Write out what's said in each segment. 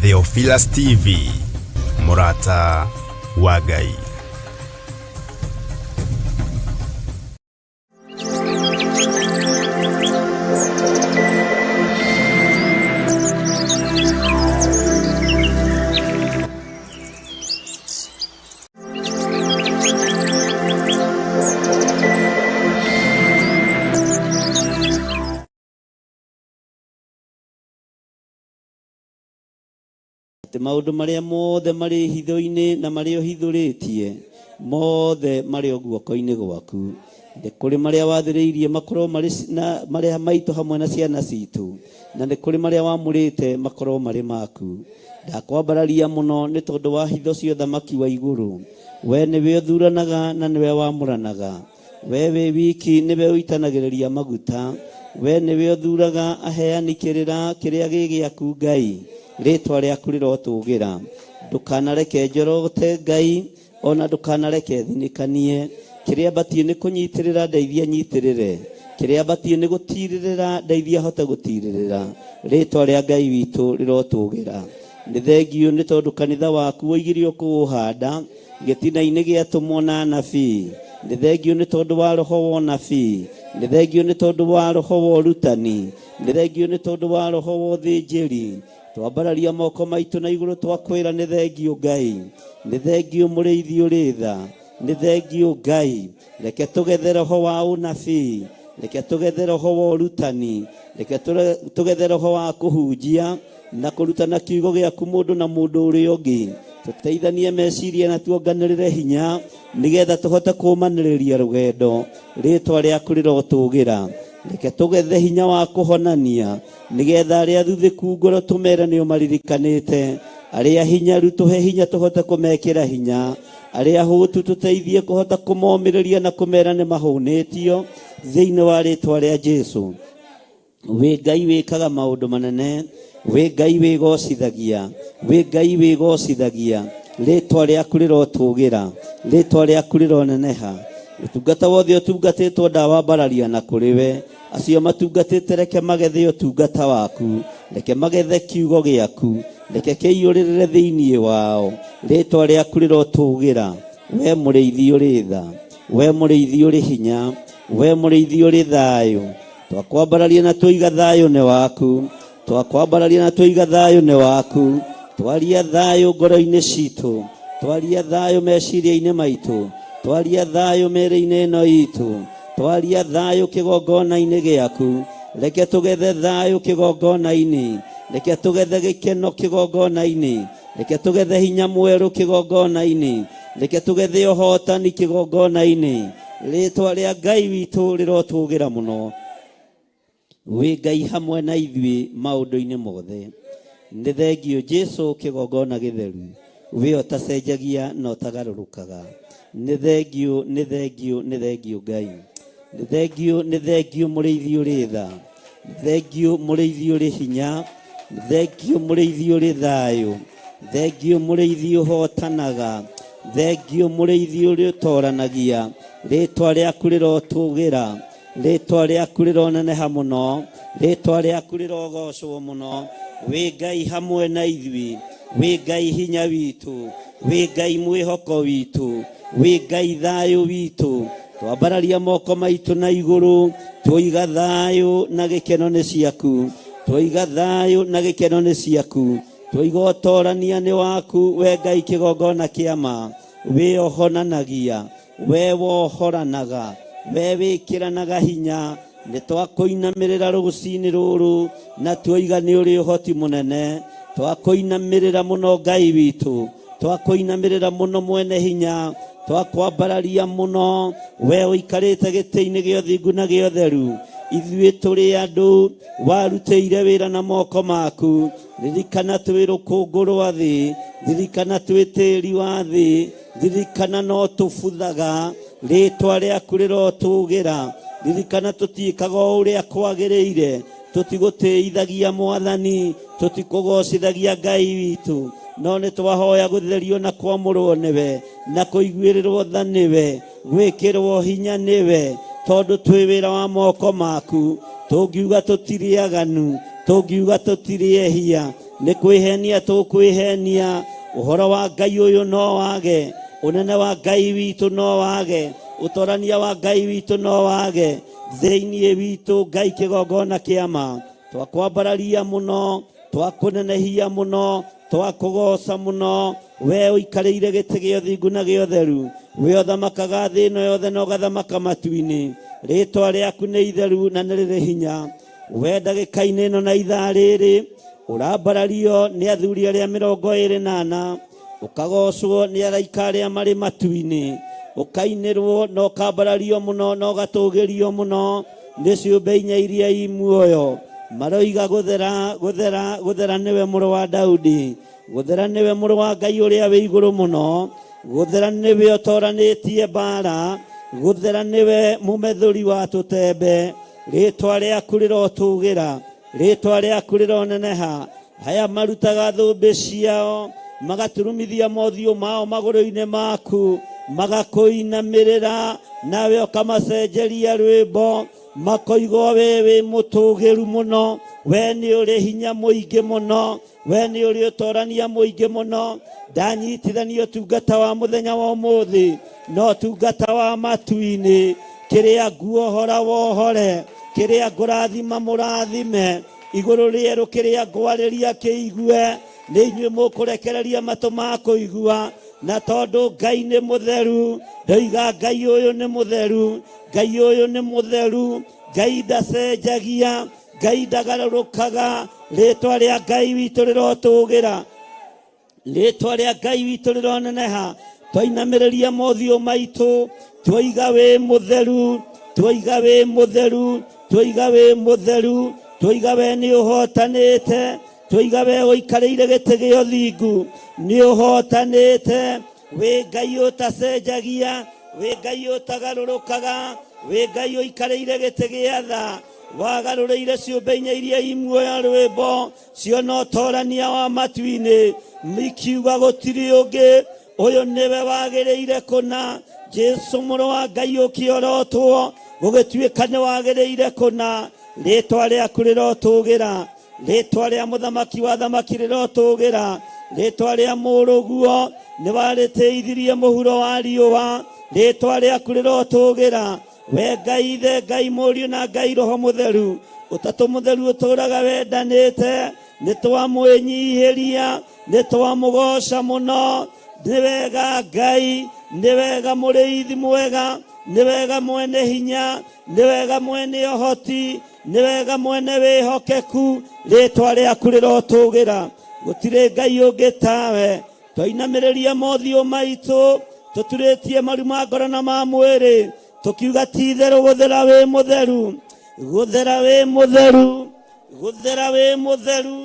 Theophilus TV, mũrata wa Ngai. Atĩ maũndũ marĩa mothe marĩ hitho-inĩ na marĩa ũhithũrĩtie mothe marĩ o guoko-inĩ gwaku. Nĩ kũrĩ marĩa wathĩrĩirie makorwo marĩ na marĩa maitũ hamwe na ciana citũ, na nĩ kũrĩ marĩa wamũrĩte makorwo marĩ maku. Ndakwambararia mũno nĩ tondũ wa hitho cia ũthamaki wa igũrũ. We nĩwe ũthuranaga na nĩwe wamũranaga. We wĩ wiki nĩwe ũitanagĩrĩria maguta. We nĩwe ũthuraga aheani kĩrĩra kĩrĩa gĩ gĩaku Ngai. Rĩtwa rĩaku rĩrotũgĩra. Ndũkanareke njorote Ngai, ona ndũkanareke thinĩkanie. Kĩrĩa batiĩ nĩ kũnyitĩrĩra ndeithia nyitĩrĩre. Kĩrĩa batiĩ nĩ gũtirĩrĩra ndeithia hote gũtirĩrĩra. Rĩtwa rĩa Ngai witũ rĩrotũgĩra. Nĩ thengiũ nĩ tondũ kanitha waku woigire ũkũũhanda gĩtina-inĩ gĩa atũmwo na anabii. Nĩ thengiũ nĩ tondũ wa roho wa ũnabii. Nĩ thengiũ nĩ tondũ wa roho wa ũrutani. Nĩ thengiũ nĩ tondũ wa roho wa ũthĩnjĩri. Twambararia moko maitũ na igũrũ twakwĩra nĩ thengiũ Ngai. Nĩ thengiũ mũrĩithi ũrĩ tha. Nĩ thengiũ Ngai. Reke tũgethe roho wa ũnabii. Reke tũgethe roho wa ũrutani. Reke tũgethe roho wa kũhunjia na kũrutana kiugo gĩaku mũndũ na mũndũ ũrĩa ũngĩ. Tũteithanie meciria na tuonganĩrĩre hinya nĩgetha tũhote kũũmanĩrĩria rũgendo. Rĩtwa rĩaku rĩrotũgĩra. Reke tũgethe hinya wa kũhonania nĩgetha arĩa thuthĩku ngoro tũmere nĩ ũmaririkanĩte. Arĩa hinyaru tũhe hinya tũhote kũmekĩra hinya. Arĩa hũtu tũteithie kũhota kũmomĩrĩria na kũmera nĩ mahũnĩtio thĩinĩ wa rĩtwa rĩa Jesu. Wĩ Ngai wĩkaga maũndũ manene, wĩ Ngai wĩgocithagia, wĩ Ngai wĩgocithagia. Rĩtwa rĩaku rĩrotũgĩra, rĩtwa rĩaku rĩroneneha. Ũtungata wothe ũtungatĩtwo ndawambararia na kũrĩ we. Acio matungatĩte reke magethe ũtungata waku, reke magethe kiugo gĩaku, reke kĩiyũrĩrĩre thĩinĩ wao. Rĩtwa rĩaku rĩrotũgĩra, we mũrĩithi ũrĩ tha, we mũrĩithi ũrĩ hinya, we mũrĩithi ũrĩ thayũ. Twakwambararia na twoiga thayũ nĩ waku, twakwambararia na twoiga thayũ nĩ waku. Twaria thayũ ngoro-inĩ citũ, twaria thayũ meciria-inĩ maitũ, twaria thayũ mĩĩrĩ-inĩ ĩno itũ, twaria thayũ kĩgongona-inĩ gĩaku. Reke tũgethe thayũ kĩgongona-inĩ, reke tũgethe gĩkeno kĩgongona-inĩ, reke tũgethe hinya mwerũ kĩgongona-inĩ, reke tũgethe ũhotani kĩgongona-inĩ. Rĩtwa rĩa Ngai witũ rĩrotũgĩra mũno. Wĩ Ngai hamwe na ithuĩ maũndũ-inĩ mothe. Nĩ thengiũ Jesu kĩgongona gĩtheru. Wĩ ũtacenjagia na ũtagarũrũkaga. Nĩ thengiũ, nĩ thengiũ, nĩ thengiũ Ngai. Nĩ thengiũ, nĩ thengiũ mũrĩithi ũrĩ tha. Nĩ thengiũ mũrĩithi ũrĩ hinya. Nĩ thengiũ mũrĩithi ũrĩ thayũ. Thengiũ mũrĩithi ũhotanaga. Thengiũ mũrĩithi ũrĩ ũtoranagia. Rĩtwa rĩaku rĩrotũgĩra. Rĩtwa rĩaku rĩroneneha mũno. Rĩtwa rĩaku rĩrogocwo mũno. Wĩ Ngai hamwe na ithuĩ. Wĩ Ngai hinya witũ. Wĩ Ngai mwĩhoko witũ. Wĩ Ngai thayũ witũ. Twambararia moko maitũ na igũrũ, twoiga thayũ na gĩkeno nĩ ciaku. Twoiga thayũ na gĩkeno nĩ ciaku. Twoiga ũtorania nĩ waku, we Ngai kĩgongona kĩa ma. Wĩ ũhonanagia, we wohoranaga, we wĩkĩranaga hinya. Nĩ twakũinamĩrĩra rũcinĩ rũrũ na tuoiga nĩ ũrĩ ũhoti mũnene. Twakũinamĩrĩra mũno Ngai witũ, twakũinamĩrĩra mũno mwene hinya, twakwambararia mũno we ũikarĩte gĩtĩ-inĩ gĩa ũthingu na gĩa ũtheru. Ithuĩ tũrĩ andũ warutĩire wĩra na moko maku. Ririkana twĩ rũkũngũ rwa thĩ, ririkana twĩ tĩri wa thĩ, ririkana no tũbuthaga. Rĩtwa rĩaku rĩrotũgĩra. Ririkana tũtiĩkaga o ũrĩa kwagĩrĩire, tũtigũtĩithagia Mwathani, tũtikũgocithagia Ngai witũ, no nĩ twahoya gũtherio na kwamũrwo nĩwe, na kũiguĩrĩrwo tha nĩwe, gwĩkĩrwo hinya nĩwe, tondũ twĩ wĩra wa moko maku. Tũngiuga tũtirĩ aganu, tũngiuga tũtirĩ ehia, Nĩ kwĩhenia tũkwĩhenia. Ũhoro wa Ngai ũyũ no wage, ũnene wa Ngai witũ no wage, ũtorania wa Ngai witũ no wage thĩinĩ witũ. Ngai kĩgongona kĩama, twakwambararia mũno, twakũnenehia mũno, twakũgoca mũno. We ũikarĩire gĩtĩ gĩa ũthingu na gĩa ũtheru, we ũthamakaga thĩ ĩno yothe na ũgathamaka matu-inĩ. Rĩtwa rĩaku nĩ itheru na nĩ rĩrĩ hinya. We ndagĩka-inĩ ĩno na ithaa rĩrĩ ũrambarario nĩ athuri arĩa 24, ũkagocwo nĩ araika arĩa marĩ matu-inĩ, ũkainĩrwo na ũkambarario mũno na ũgatũgĩrio mũno nĩ ciũmbe inya iria i muoyo. Maroiga gũthera, gũthera, gũthera nĩwe mũrũ wa Daudi, gũthera nĩwe mũrũ wa Ngai ũrĩa wĩ igũrũ mũno, gũthera nĩwe ũtoranĩtie mbara, gũthera nĩwe mũmethũri wa tũtembe. Rĩtwa rĩaku rĩrotũgĩra, rĩtwa rĩaku rĩroneneha. Aya marutaga thũmbĩ ciao, magaturumithia mothiũ mao magũrũ-inĩ maku, magakũinamĩrĩra, nawe ũkamacenjeria rwĩmbo, makoiga we wĩ mũtũgĩru mũno, we nĩ ũrĩ hinya mũingĩ mũno, we nĩ ũrĩ ũtorania mũingĩ mũno. Ndanyitithania ũtungata wa mũthenya wa ũmũthĩ na ũtungata wa matu-inĩ. Kĩrĩa nguohora wohore, kĩrĩa ngũrathima mũrathime, igũrũ rĩerũ kĩrĩa ngwarĩria kĩigue, nĩ inyuĩ mũkũrekereria matũ ma kũigua. Na tondũ Ngai nĩ mũtheru, ndoiga Ngai ũyũ nĩ mũtheru, Ngai ũyũ nĩ mũtheru, Ngai ndacenjagia, Ngai ndagarũrũkaga. Rĩtwa rĩa Ngai witũ rĩrotũgĩra, rĩtwa rĩa Ngai witũ rĩroneneha. Twainamĩrĩria mothiũ maitũ, twoiga wĩ mũtheru, twoiga wĩ mũtheru, twoiga wĩ mũtheru, twoiga we nĩ ũhotanĩte, twoiga we ũikarĩire gĩtĩ gĩa ũthingu nĩ ũhotanĩte. Wĩ Ngai ũtacenjagia, wĩ Ngai ũtagarũrũkaga, wĩ Ngai ũikarĩire gĩtĩ gĩa tha. Wagarũrĩire ciũmbe inya iria i muoyo rwĩmbo ciona ũtorania wa matu-inĩ, ikiuga gũtirĩ ũngĩ, ũyũ nĩwe wagĩrĩire kũna. Jesu mũrũ wa Ngai ũkĩorotwo, gũgĩtuĩka nĩ wagĩrĩire kũna. Rĩtwa rĩaku rĩrotũgĩra, rĩtwa rĩa mũthamaki wa thamaki rĩrotũgĩra, rĩtwa rĩa mũrũguo nĩ warĩtĩithirie mũhuro wa riũa, rĩtwa rĩaku rĩrotũgĩra. We Ngai Ithe, Ngai Mũriũ na Ngai Roho Mũtheru, ũtatũ mũtheru ũtũraga wendanĩte, nĩ twamwĩnyihĩria, nĩ twamũgoca mũno. Nĩ wega Ngai, nĩ wega mũrĩithi mwega, nĩ wega mwene hinya, nĩ wega mwene ũhoti, nĩ wega mwene wĩhokeku. Rĩtwa rĩaku rĩrotũgĩra, gũtirĩ Ngai ũngĩ tawe. Twainamĩrĩria mothiũ maitũ, tũturĩtie maru ma ngoro na ma mwĩrĩ, tũkiuga ti itherũ gũthera wĩ mũtheru, gũthera wĩ mũtheru, gũthera wĩ mũtheru,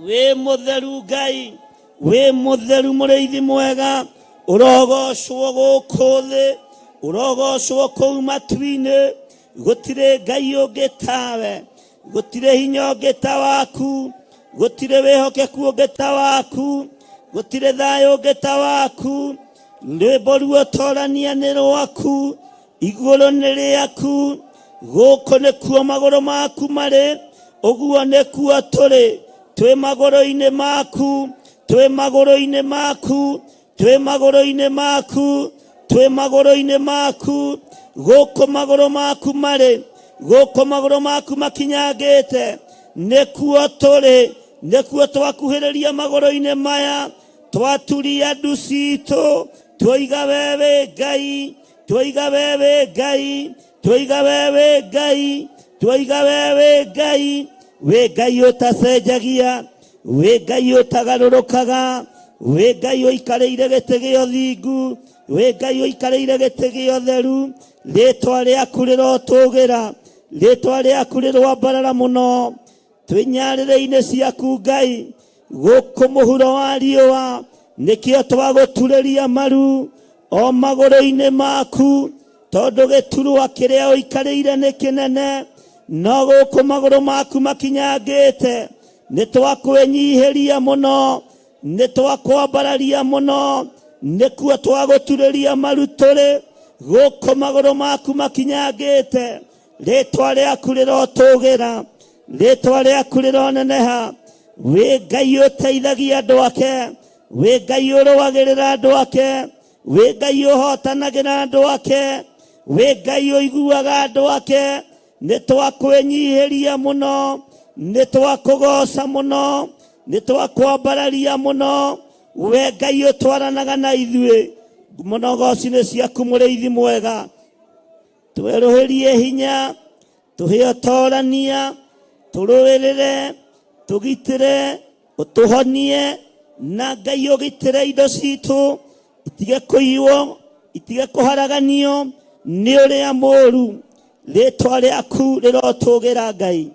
wĩ mũtheru Ngai, wĩ mũtheru mũrĩithi mwega. Ũrogocwo gũkũ thĩ, ũrogocwo kũu matu-inĩ. Gũtirĩ Ngai ũngĩ tawe, gũtirĩ hinya ũngĩ ta waku, gũtirĩ wĩhokeku ũngĩ ta waku, gũtirĩ thayũ ũngĩ ta waku. Rwĩmbo ruotorania nĩ rwaku, igũrũ nĩ rĩaku, gũkũ nĩkuo magũrũ maku marĩ, ũguo nĩkuo tũrĩ, twĩ magũrũ-inĩ maku, twĩ magũrũ-inĩ maku, twĩ magũrũ-inĩ maku, twĩ magũrũ-inĩ maku. Gũkũ magũrũ maku marĩ, gũkũ magũrũ maku makinyangĩte, nĩkuo tũrĩ, nĩkuo twakuhĩrĩria magũrũ-inĩ maya, twaturia ndu citũ, twoiga we wĩ Ngai, twoiga we wĩ Ngai, twoiga we wĩ Ngai, twoiga we wĩ Ngai, wĩ Ngai ũtacenjagia, wĩ Ngai ũtagarũrũkaga, wĩ Ngai ũikarĩire gĩtĩ gĩa ũthingu, wĩ Ngai ũikarĩire gĩtĩ gĩa ũtheru. Rĩtwa rĩaku rĩrotũgĩra, rĩtwa rĩaku rĩroambarara mũno. Twĩ nyarĩrĩ-inĩ ciaku Ngai, gũkũ mũhuro wa riũa, nĩkĩo twagũturĩria maru o magũrũ-inĩ maku, tondũ gĩturwa kĩrĩa ũikarĩire nĩ kĩnene, no gũkũ magũrũ maku makinyangĩte. Nĩ twakwĩnyihĩria mũno, nĩ twakwambararia mũno, nĩkuo twagũturĩria maru tũrĩ gũkũ magũrũ maku makinyangĩte. Rĩtwa rĩaku rĩrotũgĩra, rĩtwa rĩaku rĩroneneha. Wĩ Ngai ũteithagia andũ ake, wĩ Ngai ũrũagĩrĩra andũ ake, wĩ Ngai ũhotanagĩra andũ ake, wĩ Ngai ũiguaga andũ ake. Nĩ twakwĩnyihĩria mũno, nĩ twakũgoca mũno, nĩ twakwambararia mũno. We Ngai ũtwaranaga na ithuĩ mũno, goci nĩ ciaku mũrĩithi mwega. Twerũhĩrie hinya, tũhe ũtorania, tũrũĩrĩre, tũgitĩre, ũtũhonie, na Ngai ũgitĩre indo citũ itige kũiywo, itige kũharaganio nĩ ũrĩa mũũru. Rĩtwa rĩaku rĩrotũgĩra Ngai.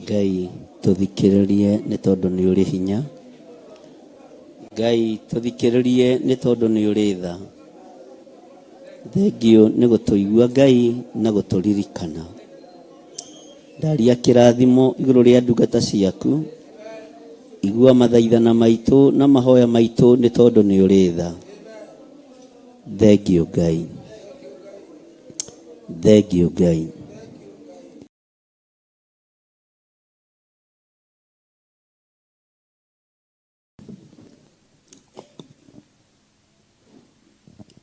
Ngai tũthikĩrĩrie nĩ tondũ nĩ ũrĩ hinya. Ngai tũthikĩrĩrie nĩ tondũ nĩ ũrĩ tha. Thengiũ nĩ gũtũigua Ngai na gũtũririkana. Ndaria kĩrathimo igũrũ rĩa ndungata ciaku. Igua mathaithana maitũ na mahoya maitũ nĩ tondũ nĩ ũrĩ tha. Thengiũ Ngai. Thengiũ Ngai.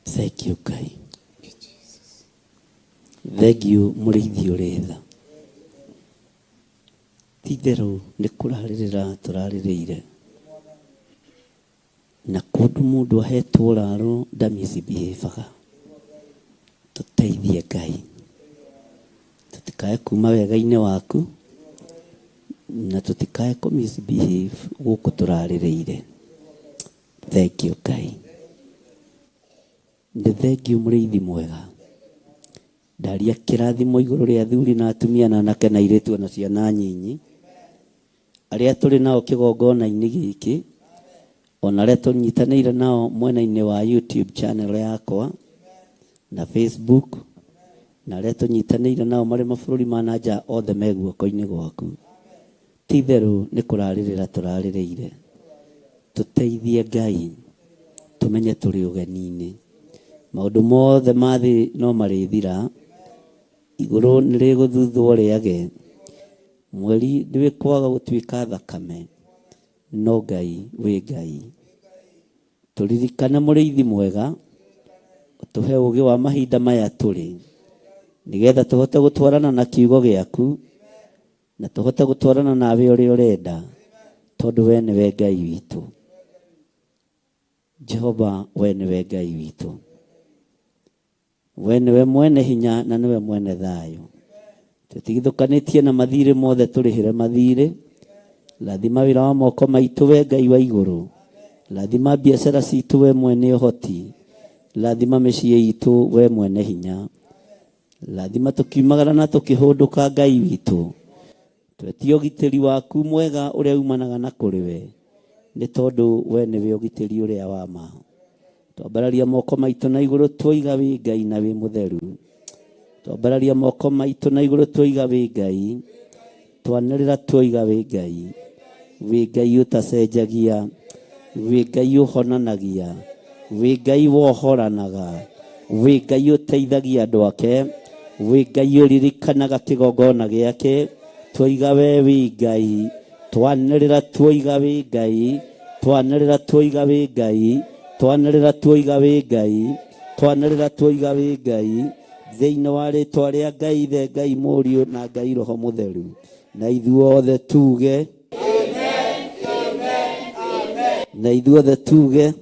Thank you Ngai. Thank you mũrĩithi ũrĩ tha. Ti itherũ nĩ kũrarĩrĩra tũrarĩrĩire na kũndũ mũndũ ahetwo ũraro ndamisibihĩbaga. Tũteithie Ngai tũtikae kuma wega-inĩ waku na tũtikae kũ misbehave gũkũ tũrarĩrĩire. Thank you Ngai. Nĩ thengiũ mũrĩithi mwega. Ndaria kĩrathimo igũrũ rĩa athuri na atumia na anake na airĩtu ona ciana nyinyi arĩa tũrĩ nao kĩgongona-inĩ gĩkĩ, ona arĩa tũnyitanĩire nao mwena-inĩ wa YouTube channel yakwa na Facebook, na arĩa tũnyitanĩire nao marĩ mabũrũri ma na nja, othe me guoko-inĩ gwaku. Ti itherũ nĩ kũrarĩrĩra tũrarĩrĩire. Tũteithie Ngai tũmenye tũrĩ ũgeni-inĩ. Maũndũ mothe ma thĩ no marĩthira, igũrũ nĩ rĩgũthuthwo rĩage, mweri ndwĩkwaga gũtuĩka thakame, no Ngai wĩ Ngai. Tũririkane mũrĩithi mwega, ũtũhe ũũgĩ wa mahinda maya tũrĩ, nĩgetha tũhote gũtwarana na kiugo gĩaku, na tũhote gũtwarana nawe ũrĩa ũrenda, tondũ we nĩwe Ngai witũ. Jehova, we nĩwe Ngai witũ. We nĩwe mwene hinya na nĩwe mwene thayũ. Tũtigithũkanĩtie na mathirĩ mothe, tũrĩhĩre mathirĩ. Rathima wĩra wa moko maitũ, we Ngai wa igũrũ. Rathima biacara citũ, we mwene ũhoti. Rathima mĩciĩ itũ, we mwene hinya. Rathima tũkiumagara na tũkĩhũndũka, Ngai witũ. Twetie ũgitĩri waku mwega ũrĩa umanaga na kũrĩ we, nĩ tondũ we nĩwe ũgitĩri ũrĩa wa ma. Twambararia moko maitũ na igũrũ twoiga wĩ Ngai na wĩ mũtheru. Twambararia moko maitũ na igũrũ twoiga wĩ Ngai. Twanĩrĩra twoiga wĩ Ngai. Wĩ Ngai ũtacenjagia, wĩ Ngai ũhonanagia, wĩ Ngai wohoranaga, wĩ Ngai ũteithagia andũ ake, wĩ Ngai ũririkanaga kĩgongona gĩake. Twoiga we wĩ Ngai. Twanĩrĩra twoiga wĩ Ngai. Twanĩrĩra twoiga wĩ Ngai. Twanĩrĩra twoiga wĩ Ngai. Twanĩrĩra twoiga wĩ Ngai. Thĩinĩ wa rĩtwa rĩa Ngai Ithe, Ngai Mũriũ na Ngai Roho Mũtheru, na ithuothe tuge, na ithuothe tuge.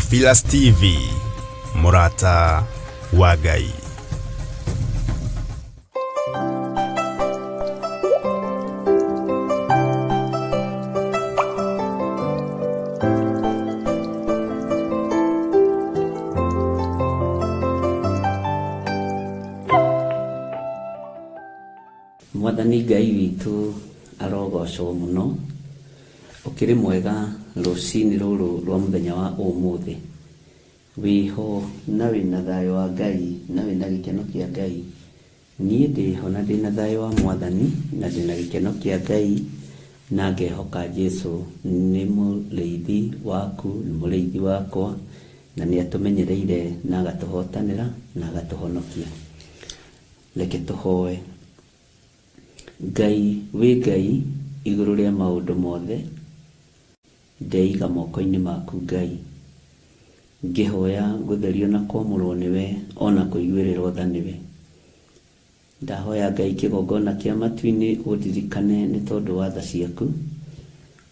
Theophilus TV, Murata wa Ngai. Mwathani Ngai witũ arogocwo mũno, ũkĩrĩ mwega rũcinĩ rũrũ rwa mũthenya wa ũmũthĩ. Wĩho na wĩna thayũ wa Ngai na wĩna gĩkeno kĩa Ngai. Niĩ ndĩho na ndĩna thayũ wa Mwathani na ndĩna gĩkeno kĩa Ngai na ngehoka Jesu nĩ mũrĩithi waku, nĩ mũrĩithi wakwa na nĩ atũmenyereire na agatũhotanĩra na agatũhonokia. Reke tũhoe. Ngai wĩ Ngai igũrũ rĩa maũndũ mothe, ndeiga moko-inĩ maku Ngai, ngĩhoya gũtherio na kwamũrwo nĩwe ona kũiguĩrĩrwo tha nĩwe. Ndahoya Ngai kĩgongona kĩa matu-inĩ ũndirikane nĩ tondũ wa tha ciaku,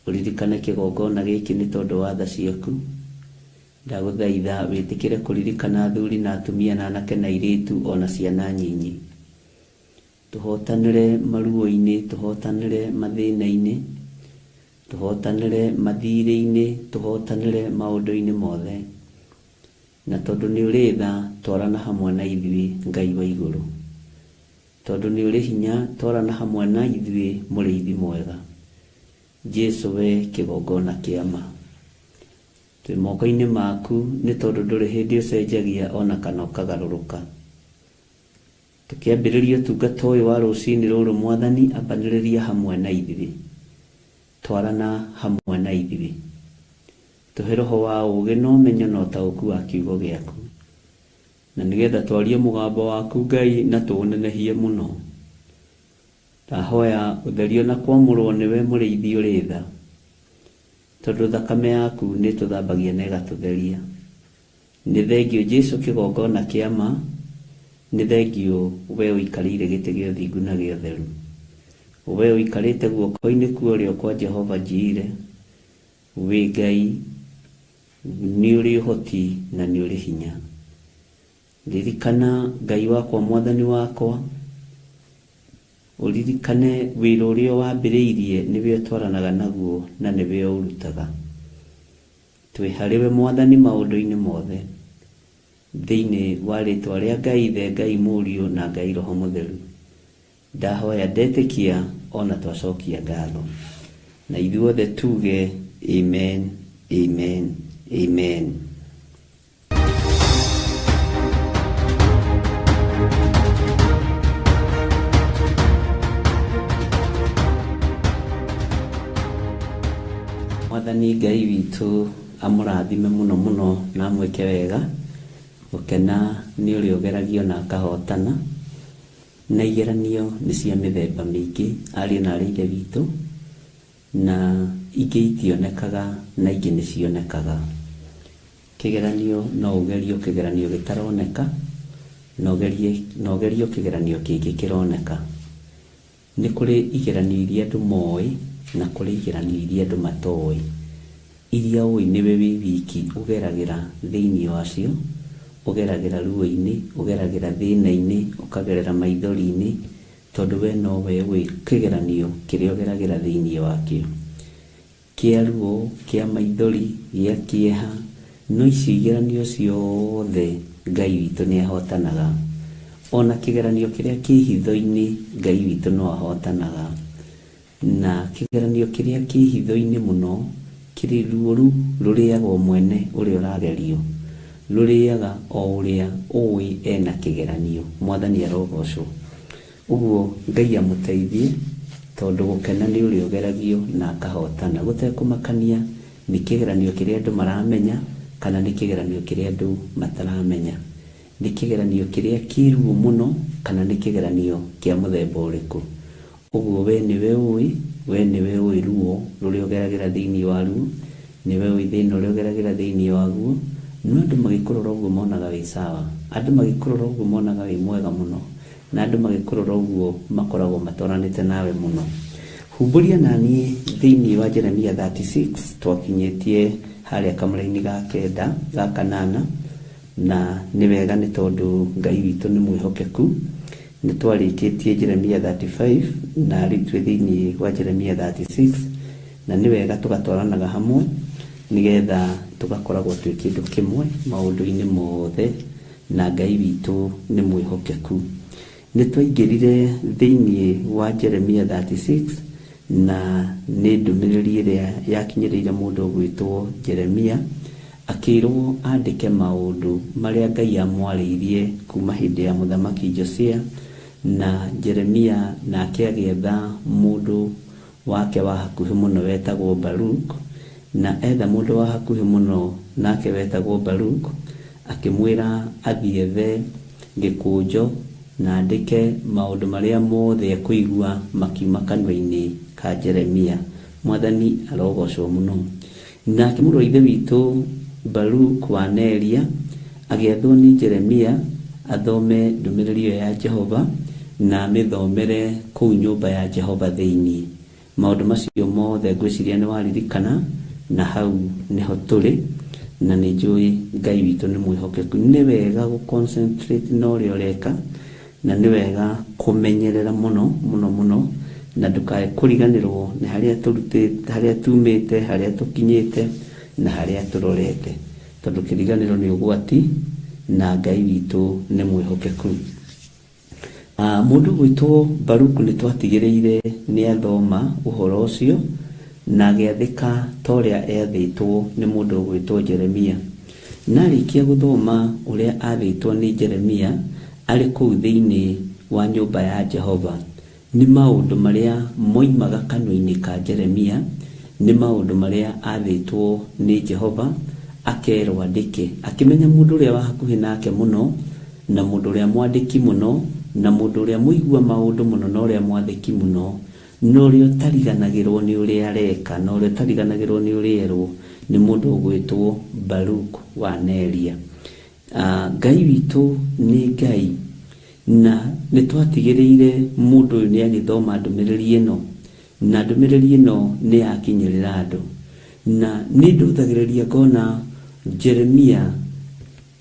ũririkane kĩgongona gĩkĩ nĩ tondũ wa tha ciaku. Ndagũthaitha wĩtĩkĩre kũririkana athuri na atumia na anake na airĩtu ona ciana nyinyi. Tũhotanĩre maruo-inĩ, tũhotanĩre mathĩna-inĩ, tũhotanĩre mathirĩ-inĩ, tũhotanĩre maũndũ-inĩ mothe. Na tondũ nĩ ũrĩ tha, twarana hamwe na ithuĩ Ngai wa igũrũ. Tondũ nĩ ũrĩ hinya, twarana hamwe na ithuĩ mũrĩithi mwega. Jesu we kĩgongona kĩa ma. Twĩ moko-inĩ maku nĩ tondũ ndũrĩ hĩndĩ ũcenjagia ona kana ũkagarũrũka. Tũkĩambĩrĩria ũtungata ũyũ wa rũcinĩ rũrũ Mwathani, ambanĩrĩria hamwe na ithuĩ. Twarana hamwe na ithuĩ. Tũhe roho wa ũũgĩ na ũmenyo na ũtaũku wa kiugo gĩaku. Na nĩgetha twarie mũgambo waku Ngai na tũũnenehie mũno. Ndahoya ũtherio na kwamũrwo nĩwe mũrĩithi ũrĩ tha. Tondũ thakame yaku nĩ ĩtũthambagia na ĩgatũtheria. Nĩ thengio Jesu kĩgongona kĩa ma, nĩ thengio we ũikarĩire gĩtĩ gĩa ũthingu na gĩa ũtheru. We ũikarĩte guoko-inĩ kwa ũrĩo kwa Jehova Jireh, wĩ Ngai nĩ ũrĩ ũhoti na nĩ ũrĩ hinya. Ririkana Ngai wakwa Mwathani wakwa, ũririkane wĩra ũrĩa wambĩrĩirie nĩwe ũtwaranaga naguo na nĩwe ũrutaga. Twĩ harĩwe Mwathani maũndũ-inĩ mothe, thĩinĩ wa rĩtwa rĩa Ngai Ithe, Ngai Mũriũ na Ngai Roho Mũtheru. Ndahoya ndetĩkia ona twacokia ngatho. Na ithuothe tuge amen, amen, amen. Mwathani Ngai witũ amũrathime mũno mũno na amwĩke wega. Gũkena nĩ ũrĩa ũgeragio na akahotana. Na igeranio nĩ cia mĩthemba mĩingĩ ariũ na aarĩ a Ithe witũ, na ingĩ itionekaga na ingĩ nĩ cionekaga. Kĩgeranio no ũgerio kĩgeranio gĩtaroneka, na ũgerie na ũgerio kĩgeranio kĩngĩ kĩroneka. Nĩ kũrĩ igeranio iria andũ moĩ na kũrĩ igeranio iria andũ matoĩ. Iria ũĩ nĩwe wĩ wiki ũgeragĩra thĩinĩ wacio, ũgeragĩra ruo-inĩ, ũgeragĩra thĩna-inĩ, ũkagerera maithori-inĩ, tondũ we nowe ũĩ kĩgeranio kĩrĩa ũgeragĩra thĩinĩ wakĩo. Kĩa ruo, kĩa maithori, gĩa kĩeha, no icio igeranio ciothe Ngai witũ nĩ ahotanaga. Ona kĩgeranio kĩrĩa kĩ hitho-inĩ Ngai witũ no ahotanaga. Na kĩgeranio kĩrĩa kĩ hitho-inĩ mũno kĩrĩ ruo rũu rũrĩaga o mwene ũrĩa ũragerio, rũrĩaga o ũrĩa ũĩ ena kĩgeranio. Mwathani arogocwo. Ũguo Ngai amũteithie tondũ gũkena nĩ ũrĩa ũgeragio na akahotana gũtekũmakania nĩ kĩgeranio kĩrĩa andũ maramenya kana nĩ kĩgeranio kĩrĩa andũ mataramenya. Nĩ kĩgeranio kĩrĩa kĩ ruo mũno kana nĩ kĩgeranio kĩa mũthemba ũrĩkũ. Ũguo we nĩwe ũĩ, we nĩwe ũĩ ruo rũrĩa ũgeragĩra thĩinĩ waruo, nĩwe ũĩ thĩna ũrĩa ũgeragĩra thĩinĩ waguo, no andũ magĩkũrora ũguo monaga wĩ sawa, andũ magĩkũrora ũguo monaga wĩ mwega mũno, na andũ magĩkũrora ũguo makoragwo matwaranĩte nawe mũno. Humbũria naniĩ thĩinĩ wa Jeremia 36 twakinyĩtie Harĩa kamũra-inĩ ga kenda ga kanana, na nĩ wega nĩ tondũ Ngai witũ nĩ mwĩhokeku. Nĩ twarĩkĩtie Jeremia 35 na rĩu twĩ thĩinĩ wa Jeremia 36, na nĩ wega tũgatwaranaga hamwe nĩgetha tũgakoragwo twĩ kĩndũ kĩmwe maũndũ-inĩ mothe, na Ngai witũ nĩ mwĩhokeku. Nĩ twaingĩrire thĩinĩ wa Jeremia 36, na nĩ ndũmĩrĩri ĩrĩa yakinyĩrĩire mũndũ ũgwĩtwo Jeremia, akĩĩrwo andĩke maũndũ marĩa Ngai amwarĩirie kuma hĩndĩ ya mũthamaki Josia, na Jeremia nake agĩetha mũndũ wake wa hakuhĩ mũno wetagwo Baruk, na etha mũndũ wa hakuhĩ mũno nake wetagwo Baruk, akĩmwĩra athiĩ ethe gĩkũnjo na andĩke maũndũ marĩa mothe ekũigua makiuma kanua-inĩ ka Jeremia. Mwathani arogocwo mũno. Nake mũrũ wa ithe witũ Baruk wa Neria agĩathwo nĩ Jeremia athome ndũmĩrĩri ĩyo ya Jehova na amĩthomere kũu nyũmba ya Jehova thĩinĩ. Maũndũ macio mothe ngwĩciria nĩ waririkana, na hau nĩho tũrĩ, na nĩ njũĩ Ngai witũ nĩ mwĩhokeku. Nĩ wega gũ concentrate na ũrĩa ũreka, na nĩ wega kũmenyerera mũno mũno mũno, na ndũkae kũriganĩrwo nĩ harĩa tũrutĩte, harĩa tumĩte, harĩa tũkinyĩte, na harĩa tũrorete, tondũ kĩriganĩro nĩ ũgwati, na Ngai witũ nĩ mwĩhokeku. Mũndũ ũgwĩtwo Baruku nĩ twatigĩrĩire nĩ athoma ũhoro ũcio na agĩathĩka ta ũrĩa eathĩtwo nĩ mũndũ ũgwĩtwo Jeremia. Na arĩkia gũthoma ũrĩa athĩtwo nĩ Jeremia arĩ kũu thĩinĩ wa nyũmba ya Jehova, nĩ maũndũ marĩa moimaga kanua-inĩ ka Jeremia, nĩ maũndũ marĩa athĩtwo nĩ Jehova akerwo andĩke. Akĩmenya mũndũ ũrĩa wa hakuhĩ nake mũno, na mũndũ ũrĩa mwandĩki mũno, na mũndũ ũrĩa mũigua maũndũ mũno, na ũrĩa mwathĩki mũno, na ũrĩa ũtariganagĩrwo nĩ ũrĩa areka, na ũrĩa ũtariganagĩrwo nĩ ũrĩa erwo, nĩ mũndũ ũgwĩtwo Baruk wa Neria. Ngai witũ nĩ Ngai, na nĩ twatigĩrĩire mũndũ ũyũ nĩ agĩthoma ndũmĩrĩri ĩno, na ndũmĩrĩri ĩno nĩ yakinyĩrĩra andũ. Na nĩ ndũthagĩrĩria ngona Jeremia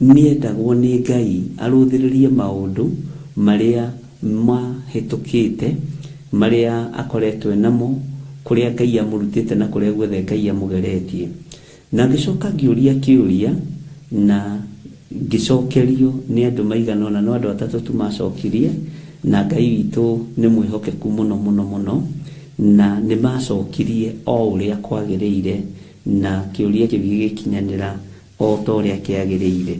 nĩ endagwo nĩ Ngai arũthĩrĩrie maũndũ marĩa mahĩtũkĩte, marĩa akoretwo namo, kũrĩa Ngai amũrutĩte na kũrĩa guothe Ngai amũgeretie. Na ngĩcoka ngĩũria kĩũria, na ngĩcokerio nĩ andũ maigana ũna, no andũ atatũ tu macokirie, na Ngai witũ nĩ mwĩhokeku mũno mũno mũno, na nĩ macokirie o ũrĩa kwagĩrĩire, na kĩũria kĩu gĩgĩkinyanĩra o ta ũrĩa kĩagĩrĩire.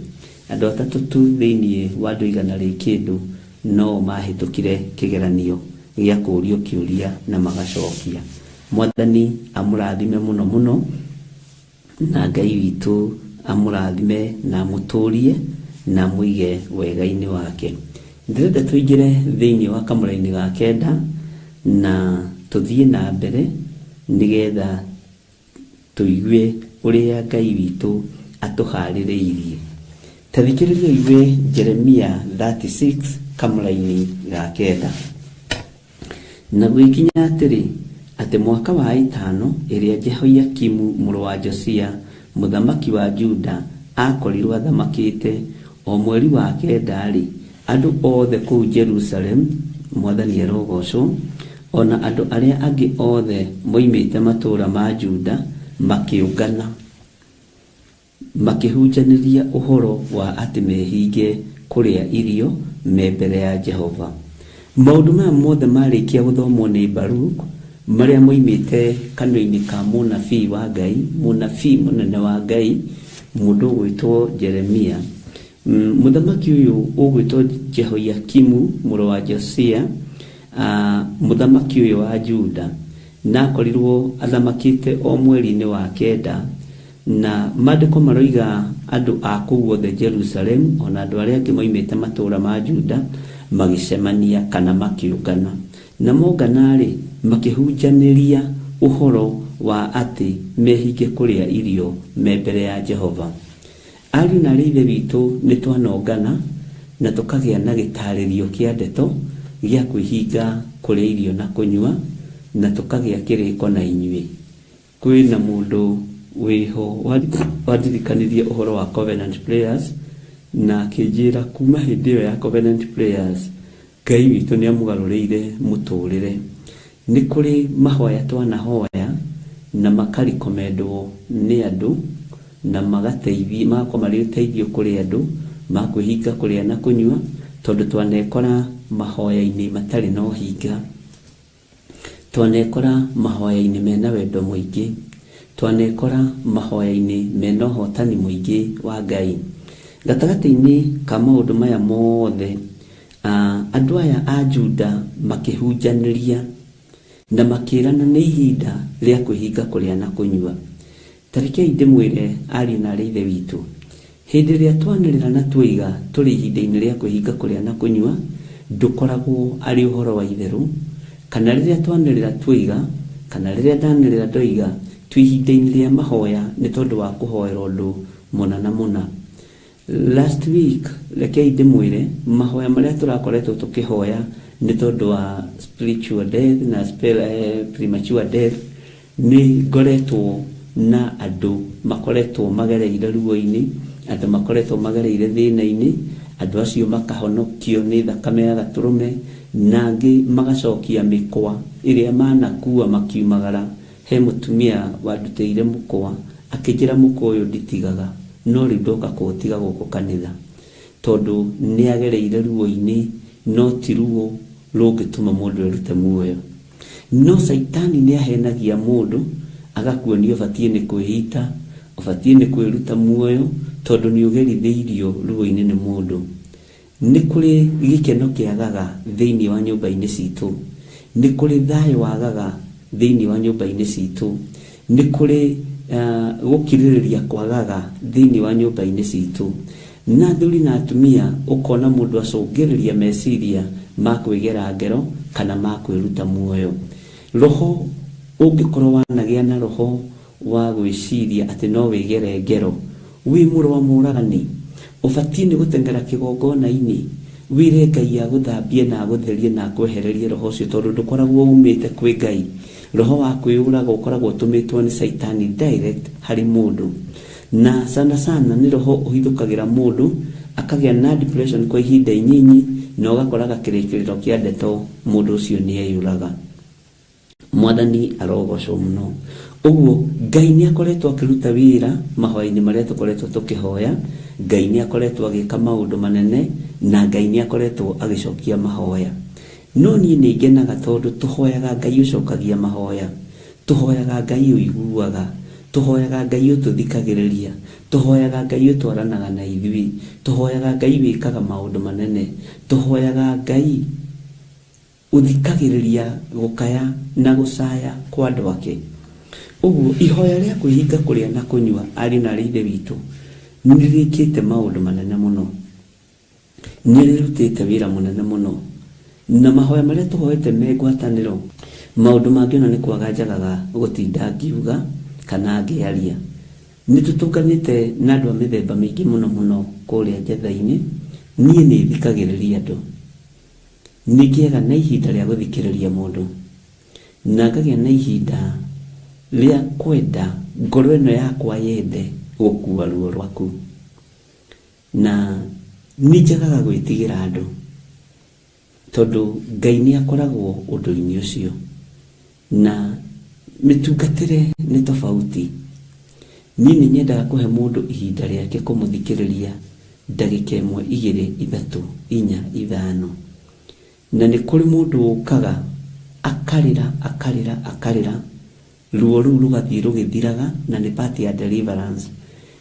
Andũ atatũ tu thĩinĩ wa andũ igana rĩ kĩndũ no o mahĩtũkire kĩgeranio gĩa kũũrio kĩũria na magacokia. Mwathani amũrathime mũno mũno, na Ngai witũ amũrathime na amũtũrie na amũige wega-inĩ wake. Ndĩrenda tũingĩre thĩinĩ wa kamũra-inĩ ga kenda na tũthiĩ na mbere nĩgetha tũigue ũrĩa Ngai witũ atũharĩrĩirie. Ta thikĩrĩria ũigue Jeremia 36 kamũra-inĩ ga kenda. Na gũgĩkinya atĩrĩ, atĩ mwaka wa ĩtano ĩrĩa Jehoiakimu mũrũ wa Josia, mũthamaki wa Juda, aakorirũo athamakĩte, o mweri wa kenda-rĩ, andũ othe kũu Jerusalemu, Mwathani arogoocwo, o na andũ arĩa angĩ othe moimĩte matũũra ma Juda makĩũngana. Makĩhunjanĩria ũhoro wa atĩ mehinge kũrĩa irio me mbere ya Jehova. Maũndũ maya mothe maarĩkia gũthomwo nĩ Baruk, marĩa moimĩte kanua-inĩ ka mũnabii wa Ngai, mũnabii mũnene wa Ngai, mũndũ ũgwĩtwo Jeremia. Mũthamaki ũyũ ũgwĩtwo Jehoiakimu mũrũ wa Josia, mũthamaki ũyũ wa Juda, na akorirwo athamakĩte o mweri-inĩ wa kenda. Na Maandĩko maroiga andũ a kũu othe Jerusalemu, o na andũ arĩa angĩ moimĩte matũũra ma Juda, magĩcemania kana makĩũngana. Na mongana-rĩ, makĩhunjanĩria ũhoro wa atĩ mehinge kũrĩa irio me mbere ya Jehova. Ariũ na aarĩ a Ithe witũ, nĩ twanongana na tũkagĩa na gĩtaarĩrio kĩa ndeto gĩa kwĩhinga kũrĩa irio na kũnyua, na tũkagĩa kĩrĩko na inyuĩ. Kwĩ na mũndũ wĩho wandirikanirie ũhoro wa Covenant Prayers, na akĩnjĩra kuma hĩndĩ ĩyo ya Covenant Prayers Ngai witũ nĩ amũgarũrĩire mũtũrĩre. Nĩ kũrĩ mahoya twanahoya na makarikomendwo nĩ andũ na magateithia magakorwo marĩ ũteithio kũrĩ andũ ma kwĩhinga kũrĩa na kũnyua, tondũ twanekora mahoya-inĩ matarĩ na ũhinga, twanekora mahoya-inĩ mena wendo mũingĩ, twanekora mahoya-inĩ mena ũhotani mũingĩ wa Ngai. Gatagatĩ-inĩ ka maũndũ maya mothe, andũ aya a Juda makĩhunjanĩria na makĩrana nĩ ihinda rĩa kwĩhinga kũrĩa na kũnyua. Ta rekei ndĩmwĩre ariũ na aarĩ a Ithe witũ, hĩndĩ ĩrĩa twanĩrĩra na tuoiga tũrĩ ihinda-inĩ rĩa kwĩhinga kũrĩa na kũnyua, ndũkoragwo arĩ ũhoro wa itherũ, kana rĩrĩa twanĩrĩra tuoiga, kana rĩrĩa ndanĩrĩra ndoiga twĩ ihinda-inĩ rĩa mahoya nĩ tondũ wa kũhoera ũndũ mũna na mũna. Last week, rekei ndĩmwĩre, mahoya marĩa tũrakoretwo tũkĩhoya nĩ tondũ wa spiritual death na premature death, nĩ ngoretwo na andũ makoretwo magereire ruo-inĩ, andũ makoretwo magereire thĩna-inĩ, andũ acio makahonokio nĩ thakame ya gatũrũme, na angĩ magacokia mĩkwa ĩrĩa manakua makiumagara. He mũtumia wandutĩire mũkwa, akĩnjĩra mũkwa ũyũ nditigaga, no rĩu ndoka kũũtiga gũkũ kanitha, tondũ nĩ agereire ruo-inĩ, no ti ruo rũngĩtũma mũndũ erute muoyo. No Caitani nĩ ahenagia mũndũ, agakuonia ũbatiĩ nĩ kwĩita, ũbatiĩ nĩ kwĩruta muoyo, tondũ nĩ ũgerithĩirio ruo-inĩ nĩ mũndũ. Nĩ kũrĩ gĩkeno kĩagaga thĩinĩ wa nyũmba-inĩ citũ. Nĩ kũrĩ thayũ wagaga thĩinĩ wa nyũmba-inĩ citũ. Nĩ kũrĩ gũkirĩrĩria kwagaga thĩinĩ wa nyũmba-inĩ citũ. Na athuri na atumia ũkona mũndũ acũngĩrĩria meciria ma kwĩgera ngero kana ma kwĩruta muoyo. Roho ũngĩkorwo wanagĩa na roho wa gwĩciria atĩ no wĩgere ngero wĩ mũrũ wa mũũragani, ũbatiĩ nĩ gũteng'era kĩgongona-inĩ wĩre Ngai agũthambie na agũtherie na akwehererie roho ũcio, tondũ ndũkoragwo umĩte kwĩ Ngai. Roho wa kwĩyũraga ũkoragwo ũtũmĩtwo nĩ Caitani direct harĩ mũndũ, na sana sana nĩ roho ũhithũkagĩra mũndũ akagĩa na depression kwa ihinda inyinyi, na ũgakoraga kĩrĩkĩrĩro kĩa ndeto mũndũ ũcio nĩ eyũraga. Mwathani arogocwo mũno. Ũguo Ngai nĩ akoretwo akĩruta wĩra mahoya-inĩ marĩa tũkoretwo tũkĩhoya, Ngai nĩ akoretwo agĩka maũndũ manene, na Ngai nĩ akoretwo agĩcokia mahoya. No niĩ nĩ ngenaga tondũ tũhoyaga Ngai ũcokagia mahoya, tũhoyaga Ngai ũiguaga, tũhoyaga Ngai ũtũthikagĩrĩria, tũhoyaga Ngai ũtwaranaga na ithuĩ, tũhoyaga Ngai wĩkaga maũndũ manene, tũhoyaga Ngai Ũthikagĩrĩria gũkaya na gũcaya kwa andũ ake. Ũguo, ihoya rĩa kwĩhinga kũrĩa na kũnyua, ariũ na aarĩ a Ithe witũ, nĩ rĩkĩte maũndũ manene mũno. Nĩ rĩrutĩte wĩra mũnene mũno. Na mahoya marĩa tũhoete me ngwatanĩro, maũndũ mangĩ o na nĩ kwaga njagaga gũtinda ngiuga kana ngĩaria. Nĩ tũtũnganĩte na andũ a mĩthemba mĩingĩ mũno mũno kũrĩa njetha-inĩ. Niĩ nĩ thikagĩrĩria andũ. Nĩ ngĩaga na ihinda rĩa gũthikĩrĩria mũndũ, na ngagĩa na ihinda rĩa kwenda ngoro ĩno yakwa yende gũkua ruo rwaku. Na nĩ njagaga gwĩtigĩra andũ, tondũ Ngai nĩ akoragwo ũndũ-inĩ ũcio. Na mĩtungatĩre nĩ tofauti. Niĩ nĩ nyendaga kũhe mũndũ ihinda rĩake kũmũthikĩrĩria ndagĩka ĩmwe, igĩrĩ, ithatũ, inya, ithano. Na nĩ kũrĩ mũndũ ũkaga akarĩra, akarĩra, akarĩra, ruo rũu rũgathiĩ rũgĩthiraga, na nĩ part ya deliverance.